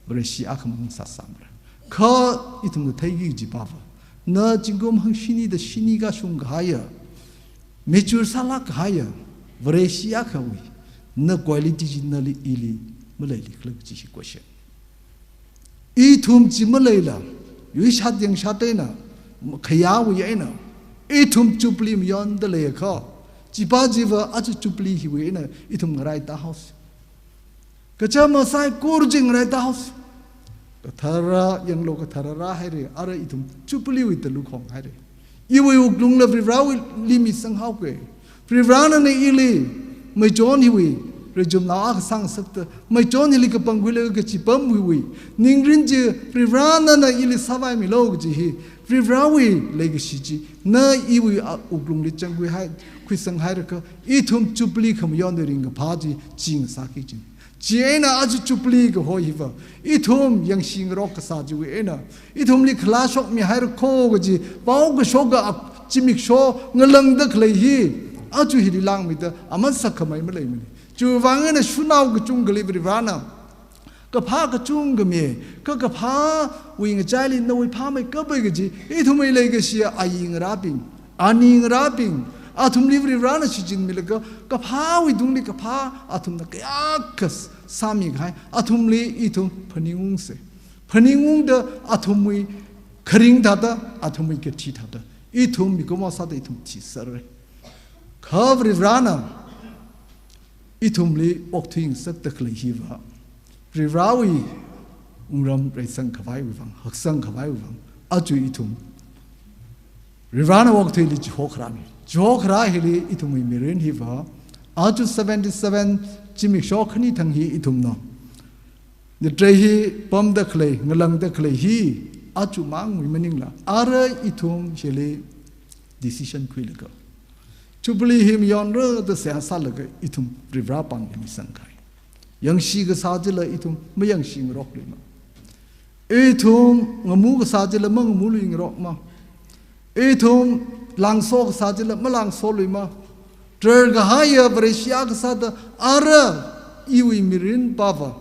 Vareshi akhamang sāsāmara. Kha ithumna theiki kaji pava, na zingkum hangshini da shini kashung kahaiya, mature sālāk kahaiya, Vareshi akhawui, na quality chi nali ili maleili khala kaji hi question. Ithum chi maleila, yuishat yangshat eina, khayāwui eina, ithum Jubilee mayonda leiakha, chipa chiva aja Jubilee hiwui eina ithum ngaraitā haosa. Kachāma saikora chi ngaraitā haosa. Kathara yanglu, kathara rāhaira, ara ithum Jubilee wui talu khong haira. Iwui wuklungla Varivarawui limit sanghaoke. Varivarana ili, meichon hiwui, rechumnao akha sāngasakta, meichon hili kapangkhuilaga kachipam hiwui, ningrin chi Varivarana ili sāvaimilu kaji hi, Varivarawui leikashi chi, na iwui a wuklungli changkhui hai, khuisang hairakha, ithum Jubilee khamayonda ringkaphā chi, ching sāki chi. Chieina aja Jubilee kaho hiva, ithum yangshi ngarok kasā chiwui eina, ithumli khalashokmi haira kho kaji, pao kashoka ap-, zimiksho ngalāngda khalei hi, aja hili langmida, aman sakkhamei maleimana. Chiwuivang eina shanao kachungkhali Varivarana, kaphā kachungkha mi, kha kaphāwui ngachaili nawui phāmeikapa kaji, ithumwui leikashiya ayi ngarābing, ani ngarābing, athumli Varivarana shichinmilaga, kaphāwui tungli kaphā, athumna kayākha sāmi kahai, athumli ithum phaningungsa. Phaningungda athumwui kharing thāda, athumwui kathi thāda, ithum mikumo sāda ithum thiserra. Kha Varivarana ithumli okthui ngasakta khalei hiva, Varivarawui wungram reisang khavaiwui vang, haksang khavaiwui vang, aja ithum Varivarana okthuili chihokharāna. Chihokharā hili ithumwui mirin hiva, aja seventy-seven zimiksho khani thang hi ithumna, nitrei hi pamda khalei, ngalāngda khalei hi, aja mangwui maningla, ara ithum hili decision khuilaga, Jubilee hi mayonra da seihā sālaga ithum Varivara pāngli misang kahai. Yangshi kasā chila ithum mayangshi ngarokluima. Ithum ngamu kasā chila mangamului ngarokma. Ithum langso kasā chila malangsolui ma. Trar kahaiya Vareshi akha sāda ara iwui mirin pava,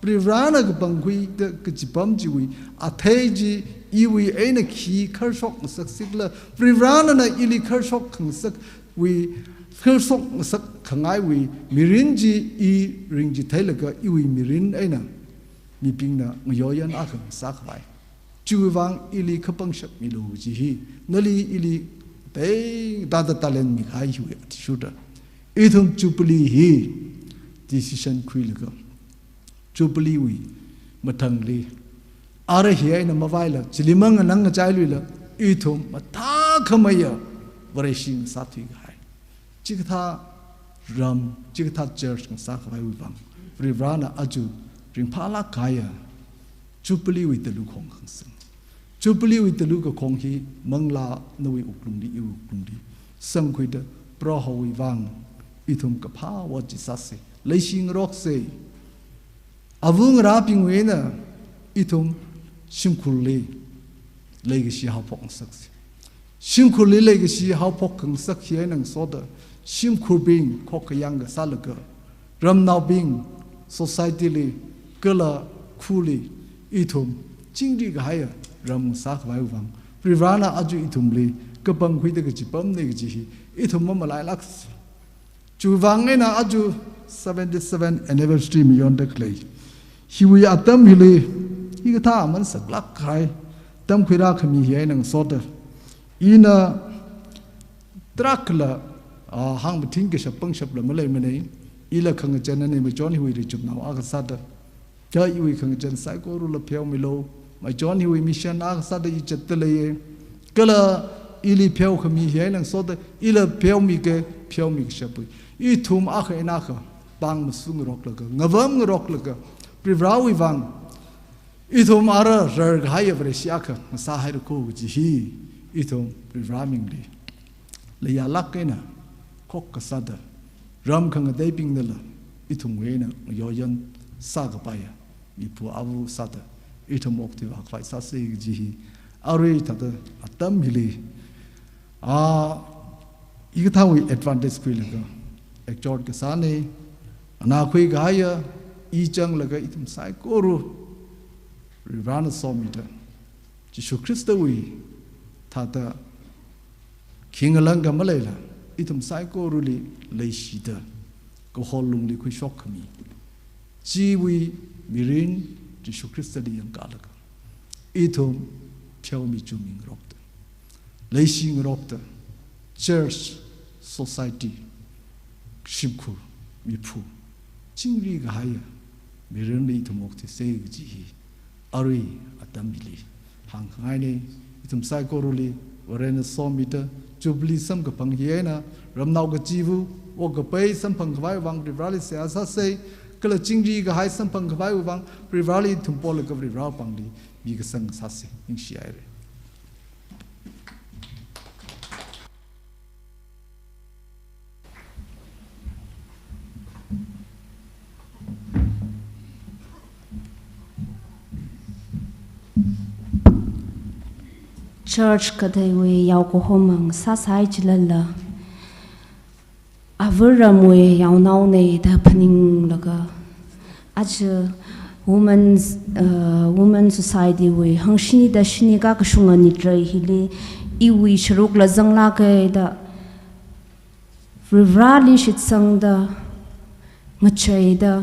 Varivarana kapangkhuida kachipam chiwui athei chi iwui eina khi kharshok ngasak sikla, Varivarana ili kharshok khangasakwui, kharshok ngasak khangaiwui mirin chi i ringchitheilaga iwui mirin eina mibingna ngayoyan akha ngasā khavai. Chiwuivang ili khapangshap milu kaji hi, nali ili tei dada talent mikahai hiwui athishurda, ithum Jubilee hi decision khuilaga, Jubilee wui mathangli, ara hi eina mavaila, chili manganang ngachailuila, ithum mathākhameiya Vareshi ngasāthui kahai. Chikathā ram, chikathā church ngasā khavaiwui vang, Varivarana aja ringphālāk kahaiya Jubilee wui talu khong khangasang. Jubilee wui talu kakhong hi manglā nawui wuklungli, iwui wuklungli sangkhuida Prohowui vang ithum kaphā ot chi sāsa, leishi ngaroksa. Āva ngarābingwui eina ithum shimkhurli leikashi haophok ngasaksa. Shimkhurli leikashi haophok khangasak hi eina ngasoda, shimkhurbing khokkha yangkha sālaga, ramnaobing, society li, kala khuli, ithum chingri kahaiya ram ngasā khavaiwui vang, Varivarana aja ithumli kapangkhuida kachipamna kaji hi ithum mamalailāksa. Chiwuivang eina aja seventy-seven anniversary mayonda khalei hiwui atam hili, hikathā aman saklāk kahai tamkhuirā khami hi eina ngasoda, ina tarākhala, ah, hāngmathing kashap pangshapla maleimana. Ila khangachānnei, meichon hiwui rechumnao akha sāda, kha iwui khangachān saikorala pheomilu. Meichon hiwui mission akha sāda i zatda leiya. Kala ili pheokhami hi eina ngasoda, ila pheomika, pheomi kashapwui, ithum akha eina akha pāng mashun ngaroklaga, ngavam ngaroklaga, Varivarawui vang ithum ara rar kahaiya Vareshi akha ngasā haira kho kaji hi, ithum Varivara mingli leiyālāk eina khokkha sāda, ram khangateibingnala ithumwui eina ngayoyan sākapaiya miphu āva sāda, ithum okthui vākhavai sāsa kaji hi, arui thāda atam hili, ah, hikathāwui advantage khuilaga, exhort kasāna, nganākhui kahaiya, i zanglaga ithum saikora Varivarana somida, Jishu Khristawui thāda khi ngalāngka maleila, ithum saikorali leishida, kahor lungli khuishok khami, chiwui mirin Jishu Khristali yangkalaga, ithum pheomi chumingarokta, leishingarokta, church, society, shimkhur, miphu, chingri kahaiya mirinli ithum okthuisa kaji hi arui atam hili hāngkhangaina. Ithum saikorali Varena somida, Jubilee samkaphang hi eina ramnao kachiva̱, wok kapai samphang khavai vang Varivarali seihā sāsa, kala chingri kahai samphang khavai vang Varivarali ithum polaga Varivara pāngli mikasang sāsa. Ningshihaira. Church kateiwui yaokahomang sāsai chilala, avāramwui yaonaona da phaninglaga, aja Women's, uh, Women Society wui hangshini da shini kakashunga nitrai hili iwui sharukla zanglāka da, Varivarali shitsangda, ngacheida,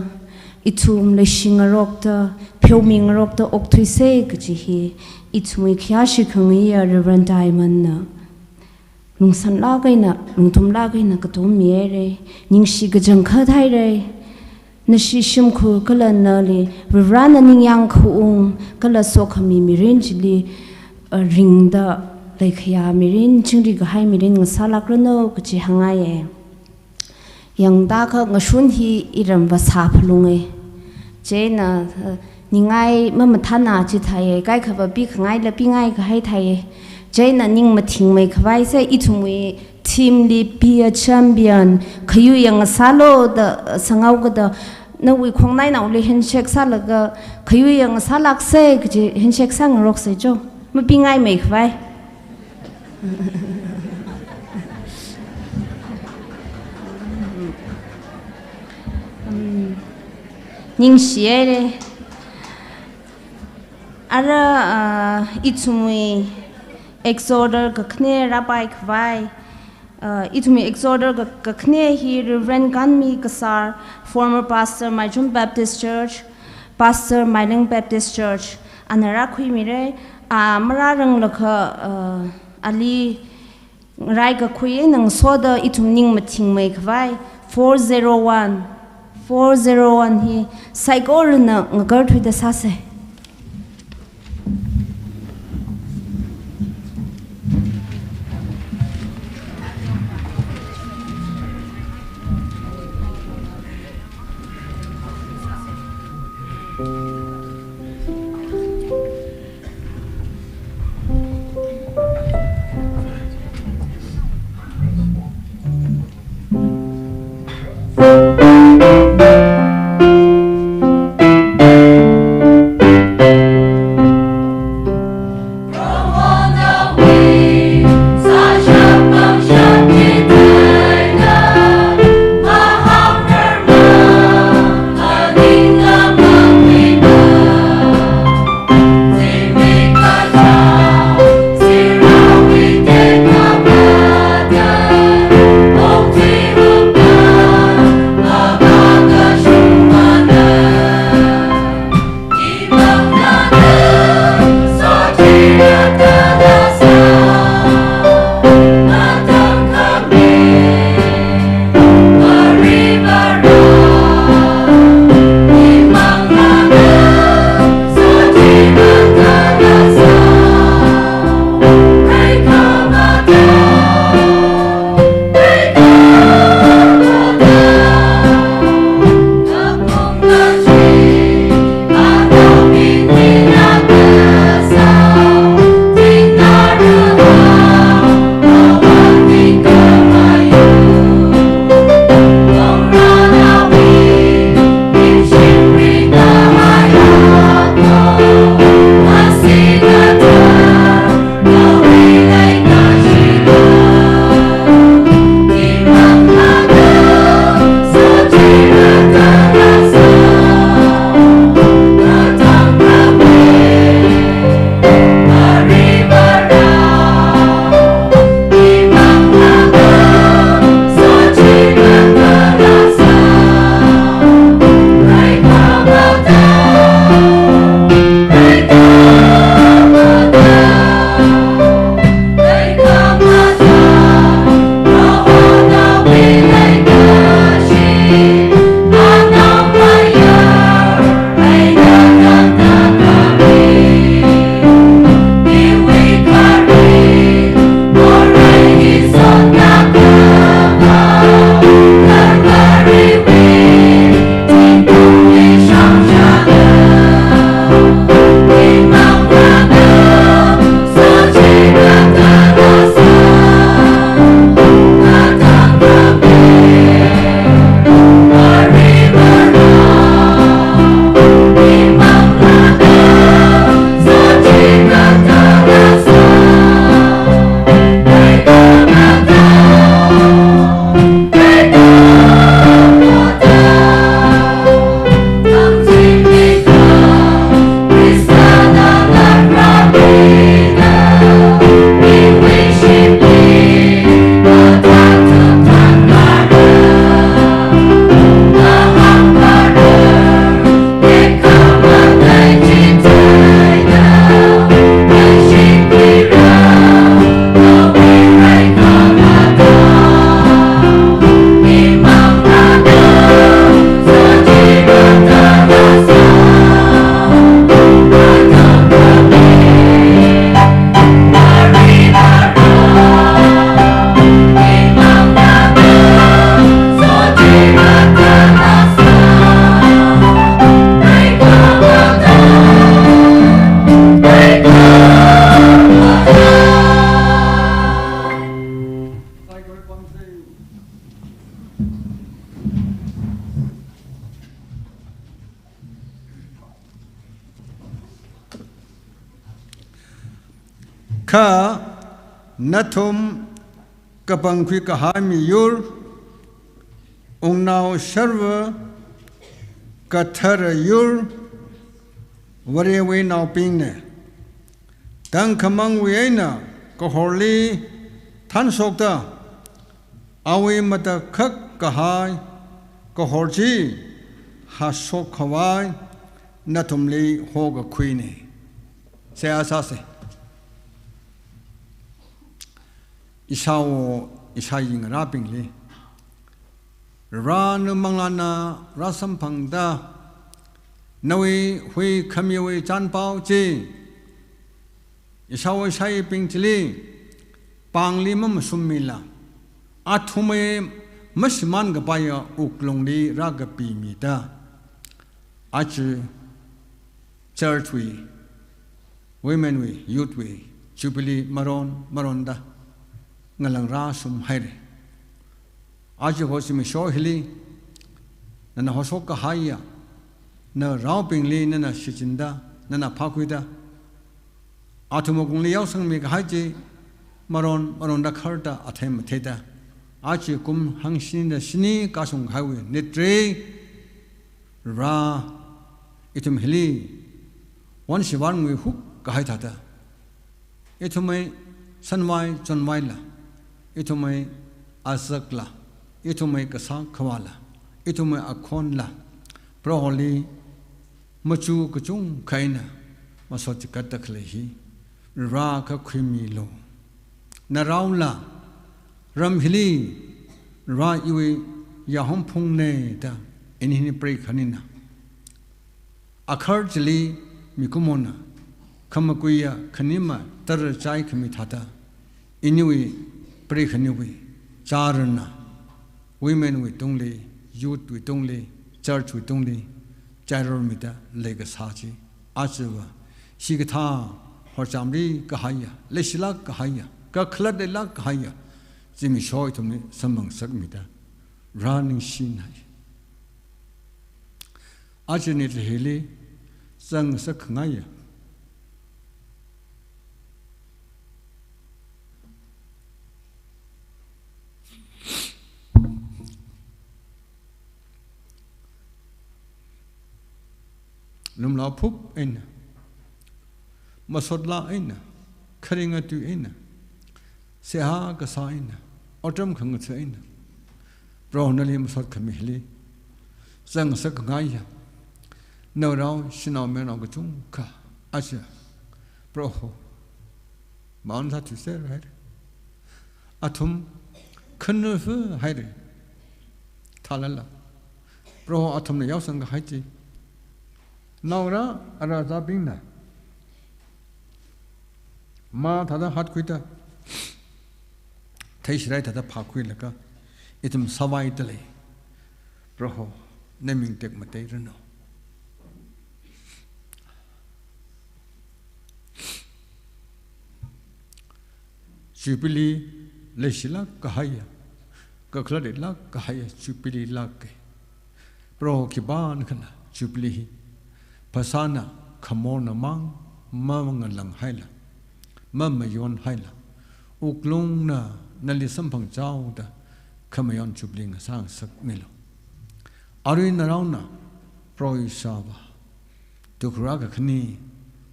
ithum leishingarokta, pheomingarokta okthuisa kaji hi ithumwui khayāshi khangaiya Reverend Diamond na lungsanlāk eina, lungthumlāk eina katom mihaira. Ningshi kachangkhat haira. Nashi shimkhur kala nali Varivarana ningyāng khaung kala sokhami mirin chili, uh, ringda leikhayā mirin, chingri kahai mirin ngasālākranu kaji hāngngaiya. Yangda kha ngashun hi iramva sāphalunga. Chieina, uh, ningai mamathāna chithāya, kaikhava pikhangaila pingai kahai thāya. Chieina ning mathingmei khavaisa ithumwui team li be a champion, khayuiya ngasālu da, uh, sangao kada, nawui khongnainaoli handshake sālaga, khayuiya ngasālāksa kaji handshake sāngaroksa cho. Mapingaimei khavai. Ningshihaira. Ara, ah, ithumwui exhorter kakhane rāpai khavai. Uh, ithumwui exhorter ka-, kakhane hi Reverend Kanmi Kasar, former pastor Maichum Baptist Church, pastor Maileng Baptist Church, ana rākhuimira, a marāranglakha, uh, ali raikakhui eina ngasoda ithum ning mathingmei khavai, four zero one, four zero one hi saikorana ngakarthuida sāsa. Kha nathum kapangkhui kahai miyur, wungnao sharva, kathara yur, Varewui naobingna. Tangkhamangwui eina kahorli thanshokta, awui matakhak kahai kahor chi hashok khavai nathumli hokakhuina. Seihā sāsa. Ishāwo ishāyi ngarābingli, Varena manglāna rāsamphangda, nawui huikhamiwui chānpao chi ishāwo ishāyibing chili pāngli mamasummila, athumwui mashimān kapaiya wuklungli rākapimida, aja church wui, women wui, youth wui jubilee maron maronda ngalang rāshum haira. Aja ho zimiksho hili nana hoshok kahaiya naraobingli nana shichinda, nana phākhuida, athum wukungli yaosangmi kahai chi maron maronda kharda athei matheida, aja kum hangshini da shini kashung kahaiwui nitre, Vare, ithum hili wonshivanngui huk kahai thāda, ithumwui shanvai chonvaila, ithumwui azakla, ithumwui kasā khavāla, ithumwui akhonla, Proholi machu kachungkha eina masot chikatda khalei hi Vare kakhuimilu. Naraola ram hili Vare iwui yāhomphungna da ini hili preikhani na. Akhar chili mikumona khamakuiya khanima tara chai khami thāda, iniwui preikhaniwui chārana women wui tungli, youth wui tungli, church wui tungli chairormida leikasā chi, ajava shikathā horchamri kahaiya, leishilāk kahaiya, kakhalat leilāk kahaiya zimiksho ithumli samphangshokmida Vare ningshinai. Aja nitre hili zangngasak khangaiya lumlao phup eina, masot laa eina, kharing atui eina, seihā kasā eina, otram khangatha eina, Proho nali masot khami hili zangngasak khangaiya narao shanao mayarnao kachungkha aja Proho maon sāthuiser haira. Athum khanufa haira. Thālala Proho athumna yaosang kahai chi naongarā arazābingna mā thāda hatkhuida, theishirai thāda phākhuilaga ithum sāvaida lei. Proho, na ming tekmateiranu. Jubilee leishilāk kahaiya, kakhalat leilāk kahaiya jubilee lāka. Proho, khipānakhala jubilee hi phasāna khamorna mang mangalanghaila, mamayon haila, wuklungna nali samphangchaoda khamayon jubilee ngasāngasakmilu. Arui naraona Proho ishāvā, tukra kakhane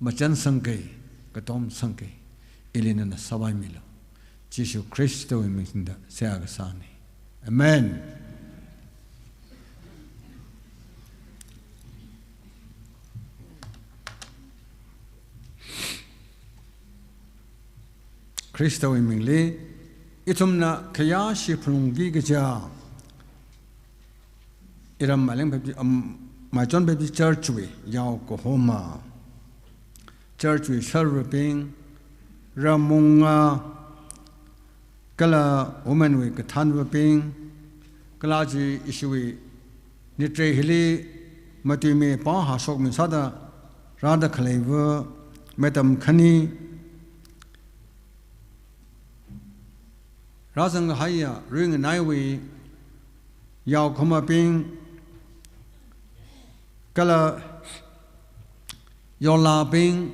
machansangki, katomsangki, ili nana sāvaimilu. Jishu Khristawui mingda seihā kasāna. Amen. Khristawui mingli ithumna khayāshi phalungki kaja iram Maileng Baptist, um, Maichon Baptist Church wui yao kahoma, church wui sharvabing, rammunga, kala women wui kathānvabing, kala chi ishiwui nitre hili matuimi pao hashokmi sāda rāda khaleiva, madam khani, rāzang kahaiya ringanaiwui yao khamabing, kala yorlābing,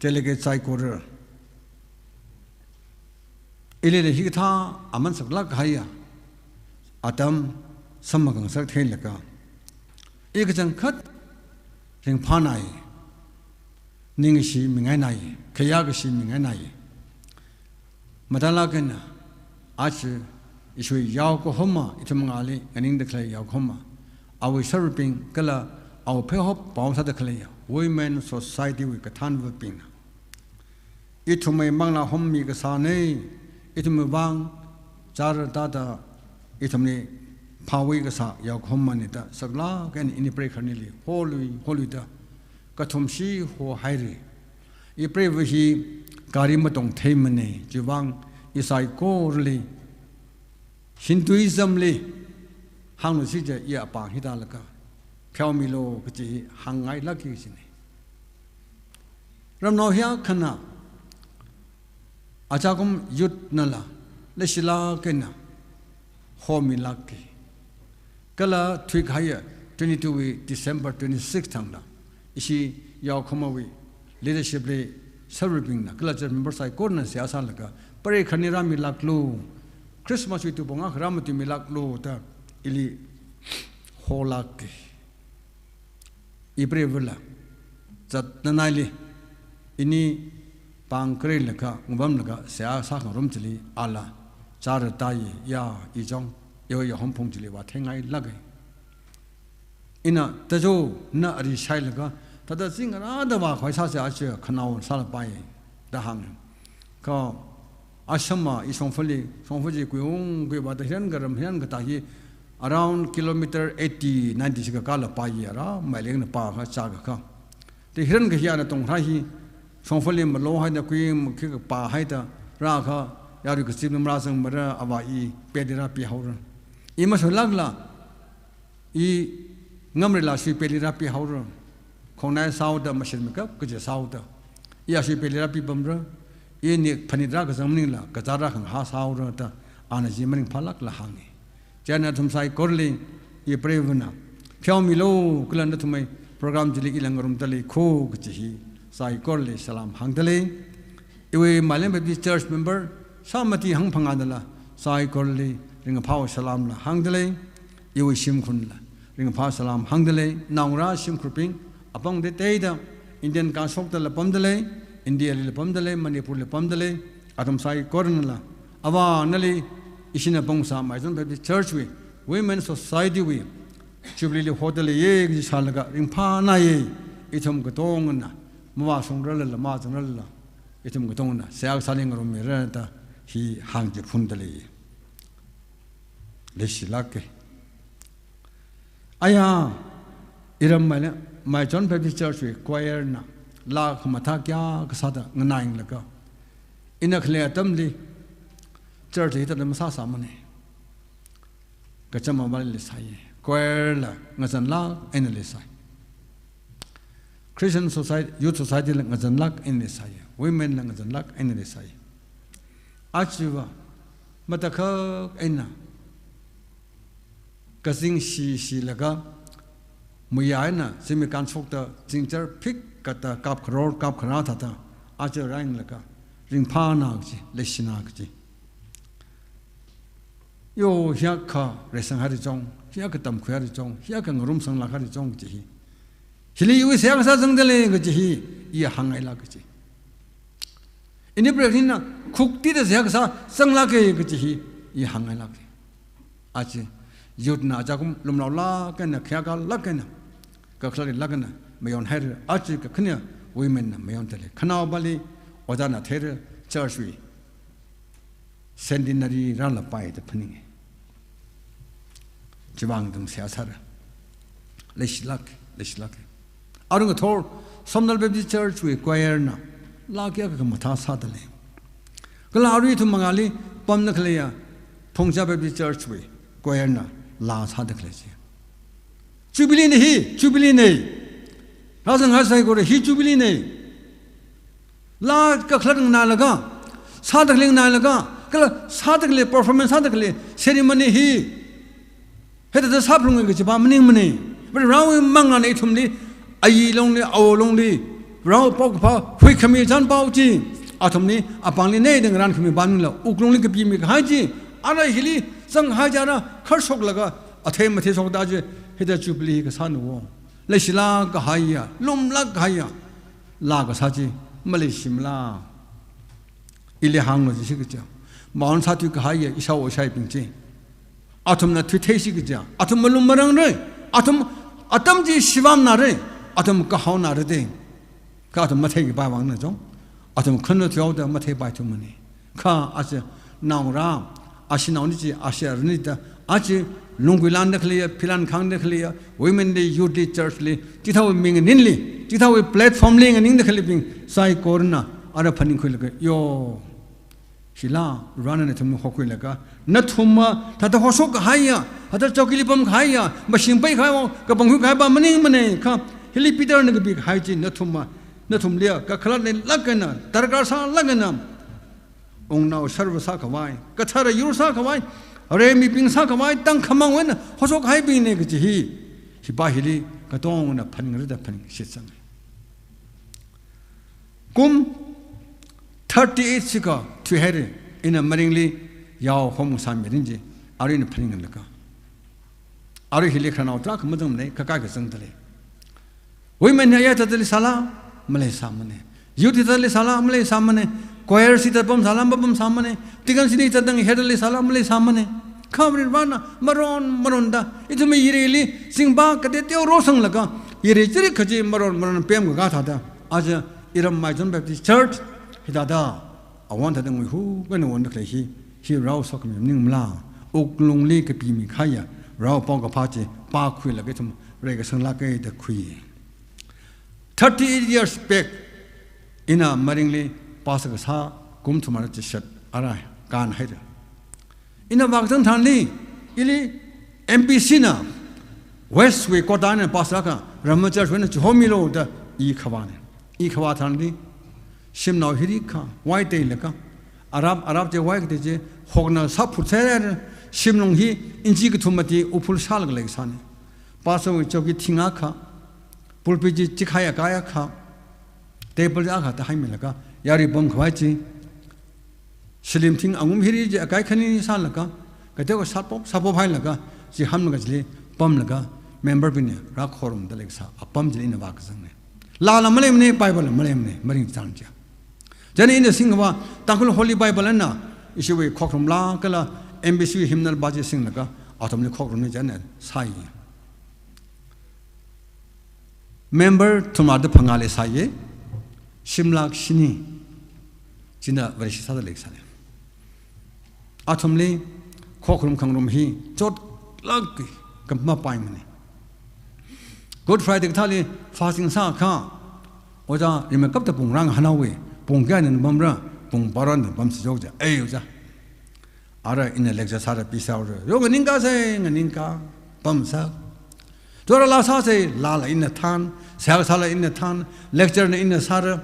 delegate saikora, Ilila hikathā aman saklāk kahaiya atam samphangsak theilaga, i kachangkhat ringphānai, ningshi mingainai, khayākashi mingainai. Mathālāk eina, aja ishiwui yaokahoma, ithum ngāli nganingda khalei yaokahoma, awui sharping kala awui pheihop pao sāda khalei Women Society wui kathānvabingna ithumwui manglā hommi kasāna, ithumwui vang chara tāda ithumli phāwui kasā yaokahomana da saklāk eina ini preikharanili holui holuida kathumshi hohaira. I preiva hi gari matongtheimana, chiwui vang i saikorali Hinduism li hāngluishit chiakha i apāng hi tālaga pheomilu kaji hi hāngngailāka kajina. Ramnao hiyākhana, achakum youth nala leishilāk eina homilāka. Kala thuikahaiya twenty-two wui December twenty-six thangda, ishi yaokahomawui leadership li sharpingbingna kala church member saikorana seihā sālaga, preikharani rāmilāklu, Christmas wui tuipong akha rāmatuimilāklu da ili holāka. I preivala zatnanaili, ini pāng khareilaga, ngapamlaga seihā sākhangarum chili ala chara tāya, ya, i chong, iwui yaohomphung chili vātheingailāka. Ina tajo na ari shailaga, thāda zingrāda vākhavai sāsa, aja khanao sālapai da hānga. Kha ashama i shongfali, shongfa chi kuiung kuivāda hiran karam hiran katā hi around kilometer eighty, ninety chi kakālapaiya, ara mailengna pākha chākakha. Te hiran kahi ana tongrai hi shongfali malohaida kui makhi kapāhaida rākha, yarui kazip nam rāzangmara, avā i peli rāpihaora. I mashoilākla, i ngamrila shui peli rāpihaora. Khongnai sāhaoda mashitmeikap kaje sāhaoda, i ashui peli rāpipamra. Ini phanit rākazang maningla, kazā rākhangahā sāhaora da ana chi maningphālākla hānga. Chieina athum saikorali i preivana pheomilu kala nathumwui program chili ila ngarumda lei kho kaji hi saikorali salam hāngda lei. Iwui Mailam Baptist Church member sāmati hangphangānala saikorali ringkaphā salamla hāngda lei. Iwui shimkhurla ringkaphā salam hāngda lei. Naongarā shimkhurbing apong teiteida, Indian kashokdala pamda lei, India lila pamda lei, Manipur lila pamda lei, athum saikoranala, avā nali ishina pamsā Maichon Baptist Church wui, Women Society wui Jubilee li hoda leiya kaji shālaga ringphānaiya. Ithum katongana mavāshungrarlala, mazangrarlala, ithum katongana seihā sāli ngarummirada hi hāngchiphunda lei. Leishilāka. Aya, iram Mai, Maichon Baptist Church wui choir na laa khamathā kayākha sāda nganālaga, ina khalei atamli church hithāda masāsāmana. Kacham avāli leisāya. Choir la ngazanlāk eina leisāi. Christian Society, Youth Society la ngazanlāk eina leisāya. Women la ngazanlāk eina leisāya. Achiva matakhak eina kazing shishilaga, muiya eina zimikan shokta zingchar phik kata kapkharor kapkharā thāda aja rāyanglaga, ringphāna kaji, leishina kaji. Yo, hiyākha reisanghaira chong, hiyākha tamkhuihaira chong, hiyākha ngarumsanglākhaira chong kaji hi. Hili iwui seihā kasā zangda lei kaji hi i hāngngailāka kaji. Ini preikharanina khuktida seihā kasā zanglāka kaji hi i hāngngailāka. Aja youth na achakum lumlaolāk eina, khayākalāk eina, kakhalatli lāk eina mayonhaira, aja kakhane women na mayonda lei. Khanaovali ojāna theira, church wui centenary rālapai da phaninga. Chiwuivang athum seihā sāra. Leishilāk, leishilāk. Arui ngathor Somdal Baptist Church wui choir na laa kayākha khamathā sāda lei. Kala arui ithum mangāli pamda khaleiya Phungchā Baptist Church wui choir na laa sāda khalei chi. Jubilee na hi, Jubilee na. Rāzanghai saikora hi Jubilee na. Laa kakhalat nganālaga, sāda khalei nganālaga, kala sāda khalei performance, sāda khalei ceremony hi hithāda sāphalunga kajiva maningmana. But Varewui manglāna ithumli, ayi longli, awo longli, Varewui paokaphā huikhami chānpao chi, Athumli apāngli nei da ngarānkhami pamningla, wuklungli kapimi kahai chi, ara hili zangkahai chi ara kharshoklaga, athei matheishokda chi, hithāda Jubilee kasāna wo. Leishilāk kahaiya, lumlāk kahaiya, laa kasā chi, maleishimala. Ili hānglu jiakha chi kaja. Maun sāthui kahaiya, ishāwo ishaibing chi. Athumna thuitheisi kaja. Athum malum marangra. Athum atam chi shivamnara. Athum kahaonara da. Kha athum matheikapai vangna jong, athum khanna thuihaoda matheipaithumana. Kha aja naongarā, ashi naoni chi, ashi arani da, aja lungguilan da khaleiya, philan khāng da khaleiya, women li, youth li, church li, chithāwui mi nganinli, chithāwui platform li nganingda khaleibing saikorana, ara phaningkhuilaga, yo, hila, Varena nathum hokhuilaga, nathumva, thāda hoshok kahaiya, thāda chowkili pamkahaiya, mashing peikahaiwo, kapangkhui kahaipa maningmana, kha, hili Peterna kapi kahai chi, nathumva, nathumliya, kakhalatna lāk eina, darkar sālāk eina, wungnao serve sākhavai, kathara yur sākhavai, are mibing sākhavai, tangkhamang eina, hoshok kahaibingna kaji hi, hipa hili, katongna phaningra da phaningshitsanga. Kum thirty-eight shikha thuihaira, ina maringli yao hom sāmirin chi, arui ina phaninglaga. Arui hili khararnao tarākha mazangmana, kakai kazangda lei. Women hi ayā thāda leisāla, maleisāmana. Youth hi thāda leisāla, maleisāmana. Choir hi thāda pamsāla, mapamsāmana. Deacon hi thāda ngaheda leisāla, maleisāmana. Kha Varena maron, maronda, ithumwui yarili, singpa kateo rosanglaga, yari chirik kaji maron, maron pemkakā thāda. Aja Iram Maichon Baptist Church, hithāda, awon thāda nguihu, kha nawon da khalei hi, hi rao sokhami maningmala, wuklungli kapimi kahaiya, rao paokaphā chi, pākhuilaga ithum, reikasang lāka da khui. Thirty-eight years back, ina maringli pastor kasā kum thumara chishat ara kānhaira. Ina vākazang tharanli, ili M B C na West wui quota na pastor akha Rama Church wui eina chihomilu da i khavāna. I khavā tharanli, shimnao hiri kha, wai teilaga, arap, arap chi wai katei chi, hokna sāphut sāra, shimlung hi inchi kathum mati uphul shālaga leisāna. Pastor wui chowki thing akha, pulpit chi chikhai akai akha, table akha thāda haimilaga, yari pamkhavai chi, shilem thing angum hiri chi akai khani sālaga, kateokha sāpop, sāpop hailaga, chi hamlaga chili pamlaga, member bingna rākhorumda leisā, apam chili ina vākazangna. Laala maleimana, Bible maleimana, maringchang chi. Chieina ina singkhavā, Tangkhul Holy Bible eina, ishiwui khokharum laa kala M B C hymnal pa chi singlaga, athumli khokharumna chieina sāi. Member thumrada phangāli sāya, shimlak shini, china Vareshi sāda leisāna. Athumli khokharum khangarum hi chotlāka, kamapaimana. Good Friday kathāli fasting sākha, ojā rimeikapta pung rang hanaowa, pung kayāna pamra, pung baron pamsi jok ja, ei ojā. Ara ina lecture sāda pisaora. Yo nganingkasei, nganingka, pamsa. Tora laa sāsei, laala ina than, seihā kasāla ina than, lecture na ina sāra.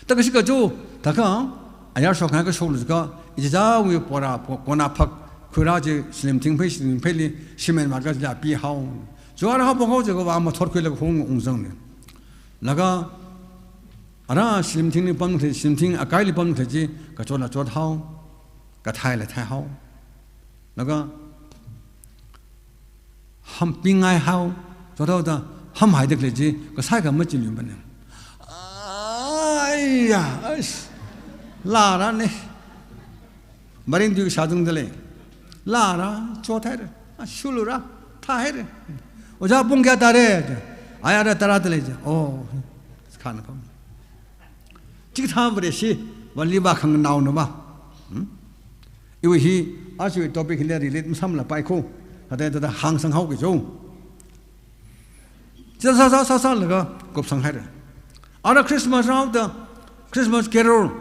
Thākashika chu, thākha, ayar shokngai kashoklu jiakha, ichichāwui pora, po-, kona phak, khuira chi, shilem thing phei, shilem pheili, shimān matkha jila pihao. Chu ara haophok hao jiakha va mathot khuilaga hung ungzangna. Laga, ara shilem thingli pamkhalei, shilem thing akaili pamkhalei chi, kachotla chothao, kathaila thaihao. Laga, hampingaihao, chothaoda, hamhaida khalei chi, kasai kha machiluimana. Aiya, aish, laarana. Maring tui kashā tungda lei. Laara, chothaira, a, shulura, thahaira. Ojā pung kayā tāra? Ai ara tara da lei ja. Oh, khan kam. Chikathā Vareshi, vali va khanganaona va. Hmm? Iwui hi, aja topic hili relate masāmalapai ko. Thāda thāda hāngsang haoki jo. Chithā sā sā sā sālaga kupsang haira. Ara Christmas rao da, Christmas carol,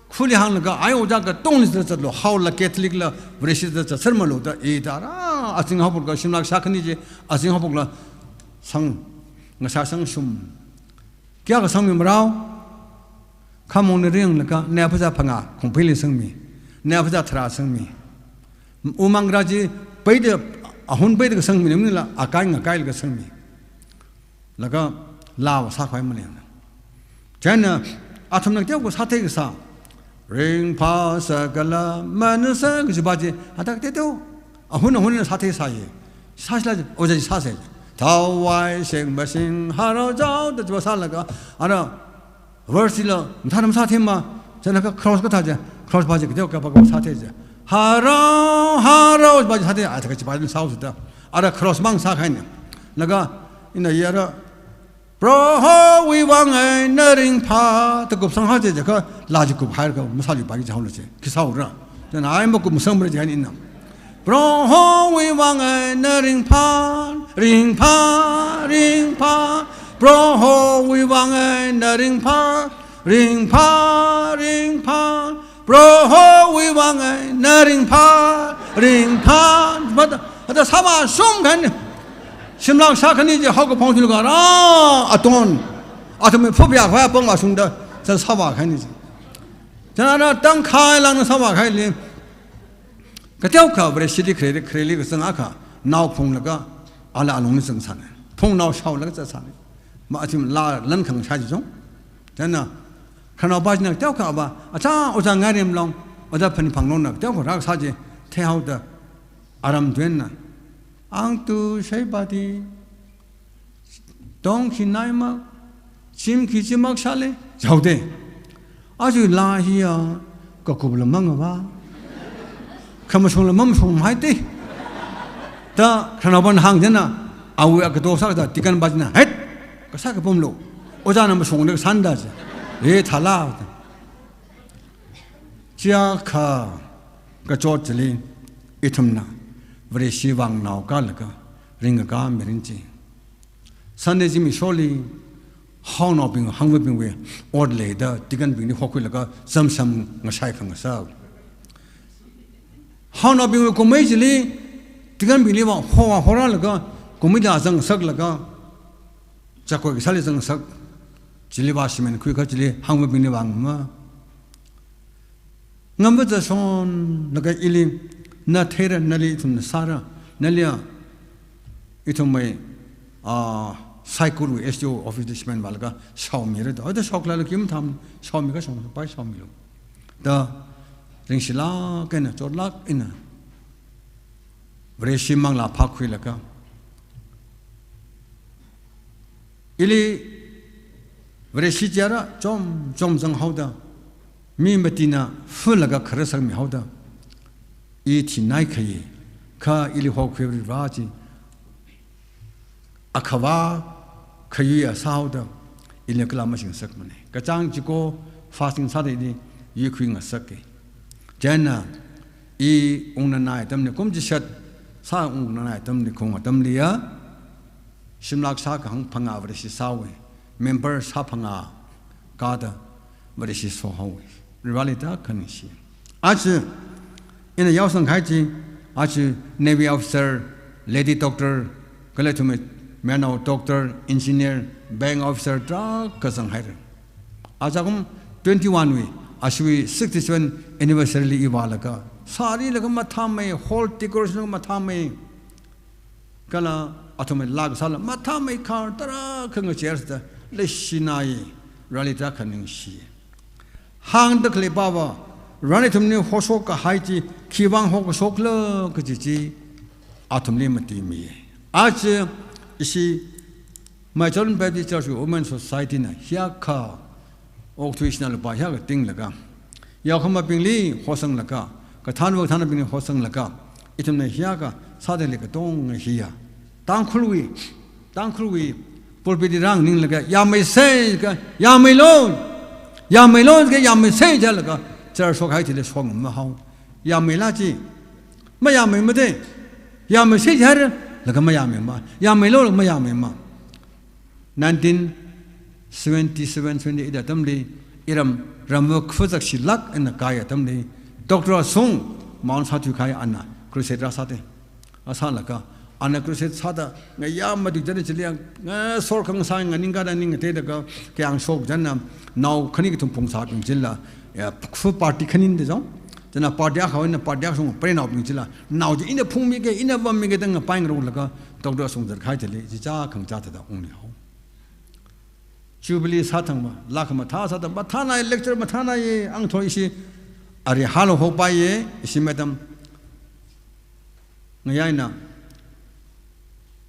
khuli hānglaga, ai ojā katongli zatlo, haola Catholic la, Vareshi da zatsermalo da, i da ra, azing haophokla, shimlak shākhani chi, azing haophokla, sang, ngasā sangshum. Kayākha sangmi marao, khamongna ringlaga, nai phazā phangā, khumpili sangmi, nai phazā tharā sangmi. Umang rā chi, peida, ahun peida kasangmi, nila, akai ngakailaga sangmi. Laga, laa sākhavai maleimana. Chieina, Athumna teokha sāthei kasā. Ringphā sakala manasa kaji pa chi, hithāda teoteo. Ahun ahunna sāthei sāya. Sāshila, ojā chi sāsa. Thawai sing basing harao jao da chi pa sālaga, ara verse chila, mathāda masāthei ma, chānlaga chorus kathā chi, chorus pa chi kateokha pa sāthei chi. Harao, harao pa chi sāthei, a thākha chi pa sāhaosa da. Ara chorus mang sākahaina. Laga, ina yara, Prohowui vang eina ringphā, da kupsang haosa jiakha, laa chi kuphaira kha, masāluipai jihaolu chi, khi sāhaora. Chānna ai makup masangmara jihaina ina. Prohowui vang eina ringphā, ringphā, ringphā. Prohowui vang eina ringphā, ringphā, ringphā. Prohowui vang eina ringphā, ringphā. Mada, mada sāvāshungkahaina. Shimlak shākhani chi haokaphok thulga ra, aton. Athumwui phupya khaya pong vāshungda, chān sāvākahaina chi. Chānna tangkhai langna sāvākahaili. Kateokha Vareshili khareli, khareli kazang akha, nao phunglaga, ala alungli zangsāna. Phungnao shaolaga zatsāna. Ma athum laa lan khangashai chi jong. Chānna, khararnao pa china teokha pa, achā ojā Ngairemlong, ojā Phaniphanglongna teokha rākasā chi theihaoda, aram tuina. Angtu shaipati, tong khi naimak, chim khi chimak shāle, jaode. Aja laa hiya, kakupla mangava. Khamashungla mamashungmahai te. Da khararnao pana hāng chānna, awui agato sāda deacon pa china, "Het! Kasā kapamlu. Ojāna mashungda kasāna da," chi. "E, thāla." Chiakha kachot chili, ithumna Vareshi vang nao kālaga, ringkakā mirin chi. Sunday zimiksholi, haonaobing, hangvabingwui ot leida, deaconbingli hokhuilaga, zamsham ngashai khangasak. Haonaobingwui kumei chili, deaconbingli vā, ho vā horālaga, kumeila zangngasaklaga, chakoi kasāli zangngasak, chili vā cement khuikha chili, hangvabingli vāngma. Ngamva zashonlaga ili, na theira, nali ithumna sāra, naliya ithumwui, ah, Saikorwui S D O office li cement vālaga shaomira da. Oda shaokhala kim tham, shaomikha shong, pai shaomilu. Da, ringshilāk eina, chotlāk eina, Vareshi manglā phākhuilaga, ili Vareshi chi ara chom chom zanghaoda, mi matina fulaga kharā sangmihaoda, i thinai khayi, kha ili hokhuiva chi, akhava khayuiya sāhaoda, ili kala mashingasakmana. Kachāng chiko fasting sāda ili yuikhuingasaka. Chieina, i ungnanai atamli, kum chishat sā ungnanai atamli, khaung atamliya, shimlak shākahāng phangā Vareshi sāhaowa, member shāphangā kāda Vareshi sohaowa. Vareli tarākha ningshi. Aja, ina yaosang kahai chi, aja Navy officer, lady doctor, kala ithumwui mayarnao doctor, engineer, bank officer tarākha zanghaira. Aja kum twenty-one wui, ashiwui sixty-seven anniversary li i vālaga, sārilaga mathāmei, hall decoration mathāmei, kala athumwui laa kasāla mathāmei, khar tarākha ngachersāda leishinai, Vareli tarākha ningshi. Hāngda khalei pava, Varena ithumli hoshok kahai chi, khiwuivang hokashokla kaji chi, athumli matuimi. Aja ishi Maichon Baptist Church Women Society na hiyākha okthuishina lupā hiyākha tinglaga, yaokhamabingli hosanglaga, kathānva kathānabingli hosanglaga, ithumna hiyākha sāda khalei katonga hiya, Tangkhulwui, Tangkhulwui pulpit li rānganinglaga, yāmeisa ka, yāmeilu, yāmeilu ka, yāmeisa jilaga, church shokhai chili shong mahao. Yāmeila chi, mayāmeimada, yāmeisa jilaga mayāmeima, yāmeilu mayāmeima. Nineteen seventy-seven seventy-eight atamli, iram ramva khuzak shilāk eina kai atamli, Doctor Asung, Mount Sāthuikhai ana crusade rāsāda. Asālaga, ana crusade sāda, ngayā madik chān chili, nga sor khangasā nganingkada ning ngateilaga, kayāng shok chānna, nao khani kathum phungsābing chila, ya, khu party khaninda jong. Chānna party akha eina party akha shong, preinaobing chila, nao chi ina phungmika, ina vammika da ngapai ngarokla ka, Doctor Asung zatkahai chili, chicha khangachā thāda ungli hao. Jubilee sāthangva, lākha mathā sāda, mathānai, lecture mathānai, angthor ishi, ari halo hopaiye, ishi madam. Ngayaina,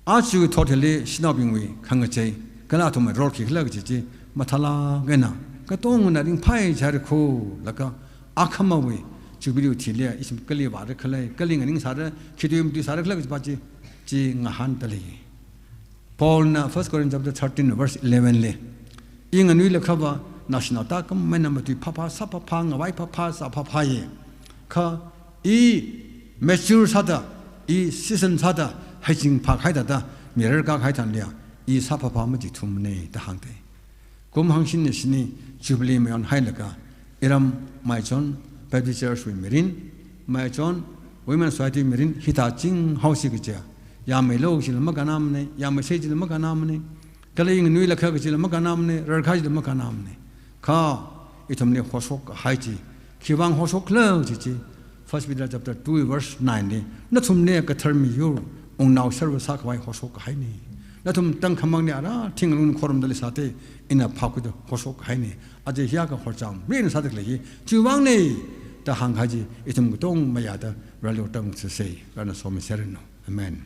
aja thot hili shanaobingwui khangachei, kala athumwui role khikhala kaji chi, mathālāk eina, katongna ringphai chāra kho, laga, akhamawui, Jubilee thili, ishim kali vāra khala, kali nganingsāra, khitui matui sāra khala kajipa chi, chi ngahānda lei. Paulna First Corinthians chapter thirteen verse eleven li, I nganuilakhava, naoshinao tākam eina matui phāphā, sāphāphā, ngavai phāphā, sāphāphāye. Kha I mature sāda, I season sāda, haiching phākahai thāda, mi rarkākahai tharanli, I sāphāphā machithumane da hāngda lei. Kum hangshini shini Jubilee mayonhailaga, iram Maichon Baptist Church wui mirin, Maichon Women Society mirin, hithā chinghaosi kaja. Yāmeilu kajila makannamane, yāmeisei jila makannamane. Kala I nganuilakha kajila makannamane, rarkahai jila makannamane. Kha, ithumli hoshok kahai chi, khiwuivang hoshok khala kaji chi, First Peter chapter two verse nine li, nathumli kathar miyur, wungnao serve sākhavai hoshok kahaine. Nathum tangkhamangli ara, thinglung khorumda leisāda, ina phākhuida hoshok kahaine. Aja hiyākha horcham, rin sāda khalei hi, chiwuivangna, da hāngkahai chi, ithum katong mayāda, rālu tang sāsei, Varena somi sāranu. Amen.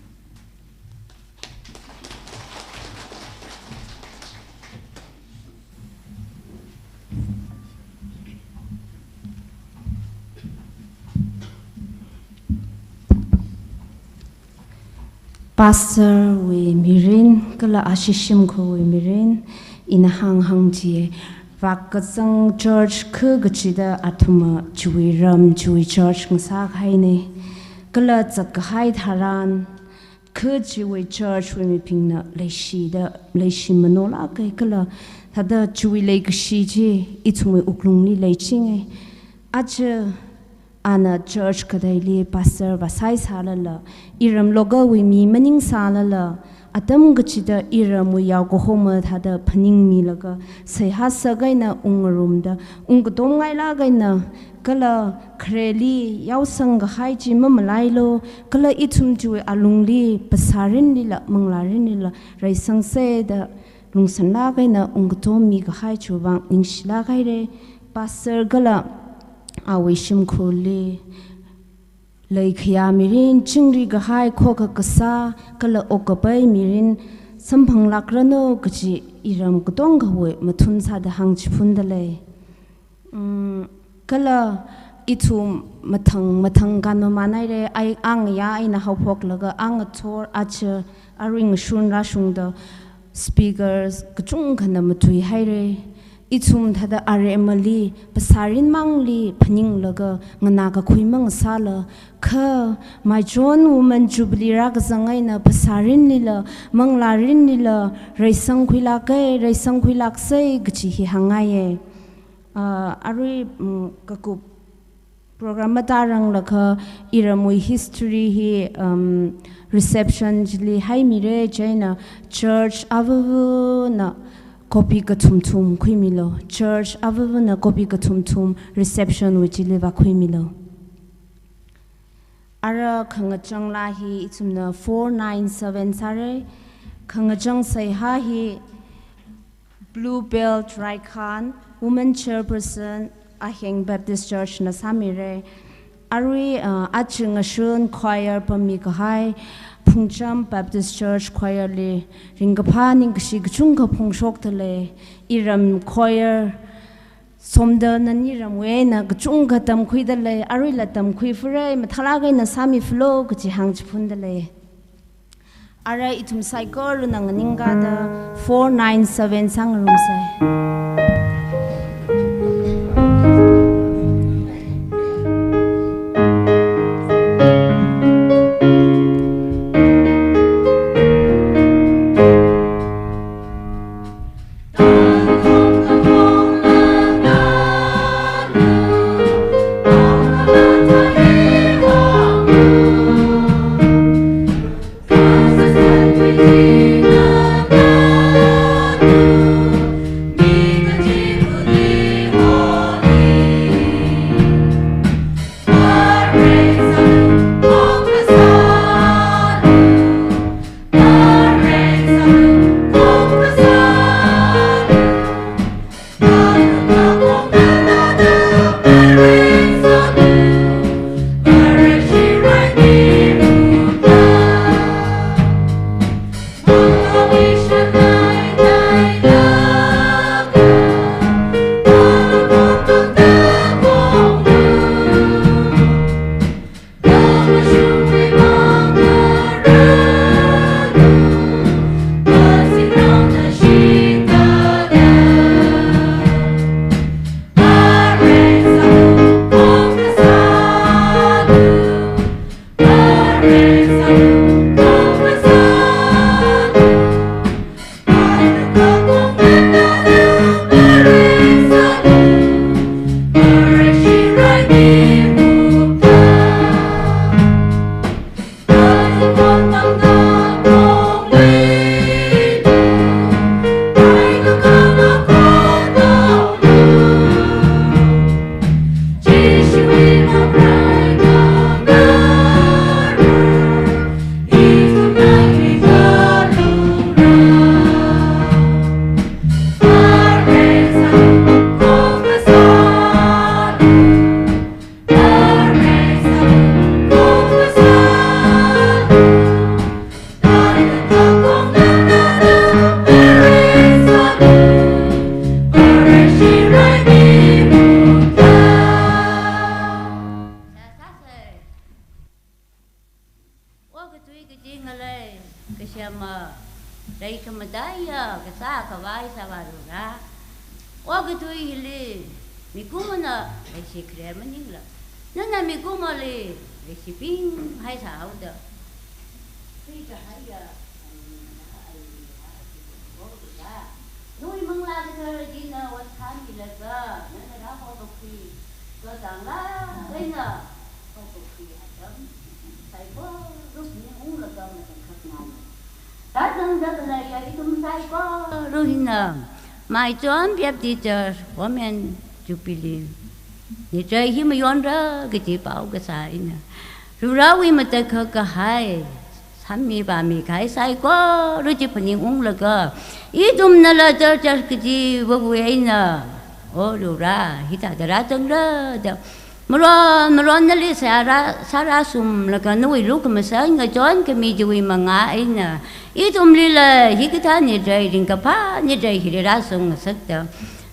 Pastor wui mirin, kala ashi shimkhurwui mirin, ina hānghang chi, vākazang church kha kachida athumva chiwui ram, chiwui church ngasākahaine. Kala zatkahai tharan, kha chiwui church wui mibingna leishida, leishi manolāke kala, thāda chiwui leikashi chi, ithumwui wuklungli leichinge. Aja, ana church kadaili pastor vāsai sālala, iram local wui mi maningsālala, atam kachida iramwui yaokahoma thāda phaningmilaga, seihā sākahaina ungngarumda, ungkatom ngailāk eina, kala khareli yaosang kahai chi mamalailu, kala ithum chiwui alungli, phasārinlila, manglārinlila, reisangse da, lungsanlāk eina ungkatom mikahai chiwuivang ningshilāk haire, pastor kala awui shimkhurli, leikhayā mirin, chingri kahai, khokha kasā, kala okkapai mirin, samphanglākranu kaji iram katongkhawui mathun sāda hāngchiphunda lei. Mm, kala ithum mathang, mathang kan mamānhaire, ai, angayā eina haophoklaga, angathor, aja, arui ngashun rāshungda speakers kachungkhana matuihaire. Ithum thāda aremali, phasārin mangli phaninglaga nganākakhui mangasāla, kha Maichon Women Jubilee rākazang eina phasārinlila, manglārinlila, reisangkhuilāke, reisangkhuilākse kaji hi hāngngaiye. Ah, arui, mm, kakup program matāranglakha iramwui history hi, um, reception chili haimire, chieina church avavana copy kathumthum khuimilu. Church avavana copy kathumthum reception wui chili vākhuimilu. Ara khangachang laa hi ithumna four nine seven sāre. Khangachang seihā hi Blue Belt Raikhan, Women Chairperson, Aheng Baptist Church na sāmire. Arui, uh, aja ngashun choir pammi kahai, Phungcham Baptist Church Choir li, ringkaphā ningkashi kachungkha phongshokda lei, iram choir, somda nani ramwui eina kachungkha tamkhuida lei, aruila tamkhui fure, mathālāk eina sāmi fulu, kaji hāngchiphunda lei. Ara ithum saikorana nganingkāda four nine seven sāngarumsei. Tui kaji ngalei, kasema, rai khamataiya, kasā khavai sāvārura. Okathui hili, mikumona, leishi khare maningla. Nana mikumoli, leishibing haisāhaoda. Tui kahaiya, nawui Manglā Katharana ot sāmilaga, nana rāhokakhui, chotangla, eina, hokakhui atam, saikora phaningunglaga matangkhak ngai. Rāzangda khaleiya ithum saikora hina, Maichon Baptist Church Women Jubilee ni trai hi mayonra kaji pao kasā eina, Varivarawui matakhak kahai, sāmi pāmi kahai saikora chi phaningunglaga, ithumnala church church kaji vāvui eina, O Varivara, hithāda rāzangra da, maron maronnali sārā, sārāsumlaga nawui lukhamashan ngachon khami chiwui mangā eina, ithumlila hikathā ni trai, ringkaphā ni trai hi rāzang ngasakta,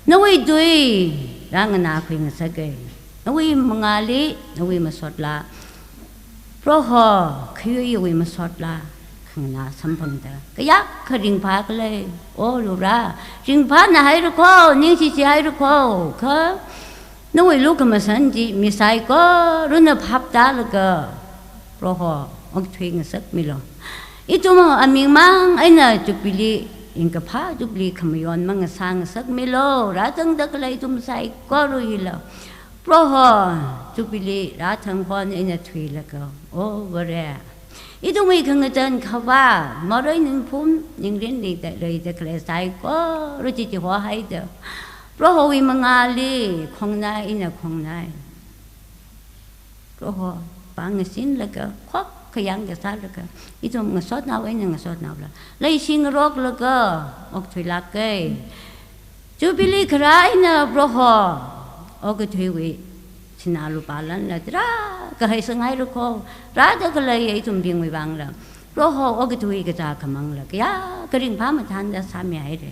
nawui tui rānganākhui ngasaka. Nawui mangāli, nawui masotla, Proho, khayuiwui masotla, khanganā samphangda, kayākha ringphā khalei, O Varivara, ringphānāhaira kho, ningshichihaira kho, kha nawui lukhamashan chi mi saikorana phaptālaga, Proho, okthui ngasakmilu. Ithum amingmang eina Jubilee, ringkaphā Jubilee khamayon mang ngasā ngasakmilu, rāzangda khalei ithum saikora hila. Proho, Jubilee rāthang hon eina thuilaga, O Vare, ithumwui khangazan khavā, marei ningphum, ningrin leida, leida khalei saikora chi chihohaida, Prohowui mangāli khongnai eina khongnai, Proho pāngasinlaga, khokkha yangda sālaga, ithum ngasotnao eina ngasotnaola, leishi ngaroklaga okthuilāka. Jubilee kharā eina Proho, okathuiwui sinā lupā lanla tarākha heisanghaira kho, rāda khaleiya ithumbingwui vangla, Proho, okathui kazā khamangla kayākha ringphā mathānda sāmihaira.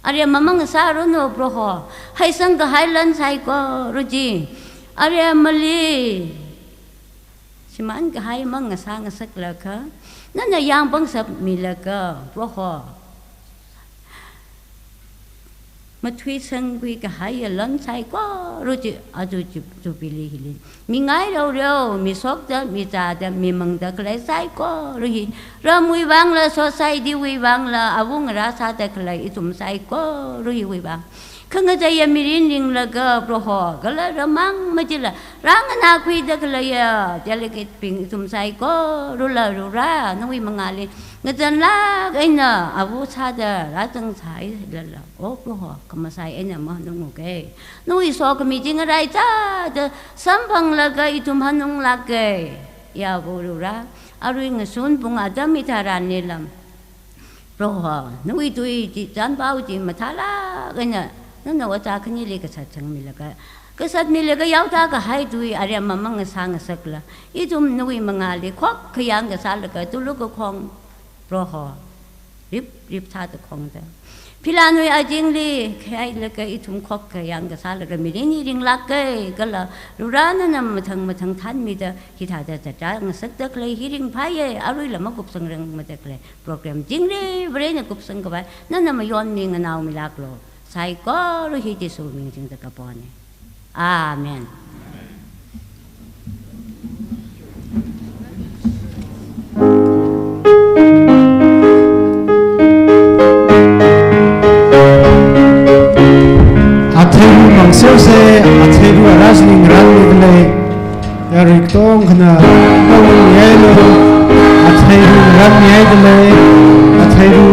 Aremma mang ngasāranu Proho, heisang kahai lan saikora chi, aremmali shimān kahai mang ngasā ngasaklaga, nana yāngpangshapmilaga, Proho, mathuisangkhui kahaiya lan saikora chi, aja Ju-, Jubilee hili, mingai raorao, mi shokda, mi zāda, mi mangda khalei saikora hi, ramwui vangla, society wui vangla, avungarā sāda khalei ithum saikora hiwui vang, khangacheiya mirin ringlaga Proho, kala ramang machila rānganākhuida khaleiya delegate bing ithum saikorala Varivara, nawui mangāli ngazanlāk eina ava sāda rāzang sāhailala, O Proho, khamasai eina mahanunguka. Nawui sokhami chi ngaraisāda samphanglaga ithum hanunglāka. Ya Varivara, arui ngashun pung atam hitharanli lam, Proho, nawui tui chi, chānpao chi mathālāk eina nana ojā khanili kasat sangmilaga, kasatmilaga yaoda kahai tui aremma mang ngasā ngasakla, ithum nawui mangāli khokkha yangda sālaga, tulu kakhong, Proho, rip rip sāda khongda, philanwui azingli khayāilaga ithum khokkha yangda sālaga mirin hi ringlāka, kala Varivara nana mathang mathang thānmida, hithāda zatda ngasakda khalei hi ringphāya, aruila makupsangrangmada khalei program chingri Varena kupsang khavai, nana mayonmi nganaomilāklu. Saikora hi Jishu ming singda kapona. Amen. Atheiru mangserse, atheiru arasning ranmi dalei. Yarik tongkhana, tongmi hailo, atheiru ranmi hai dalei, atheiru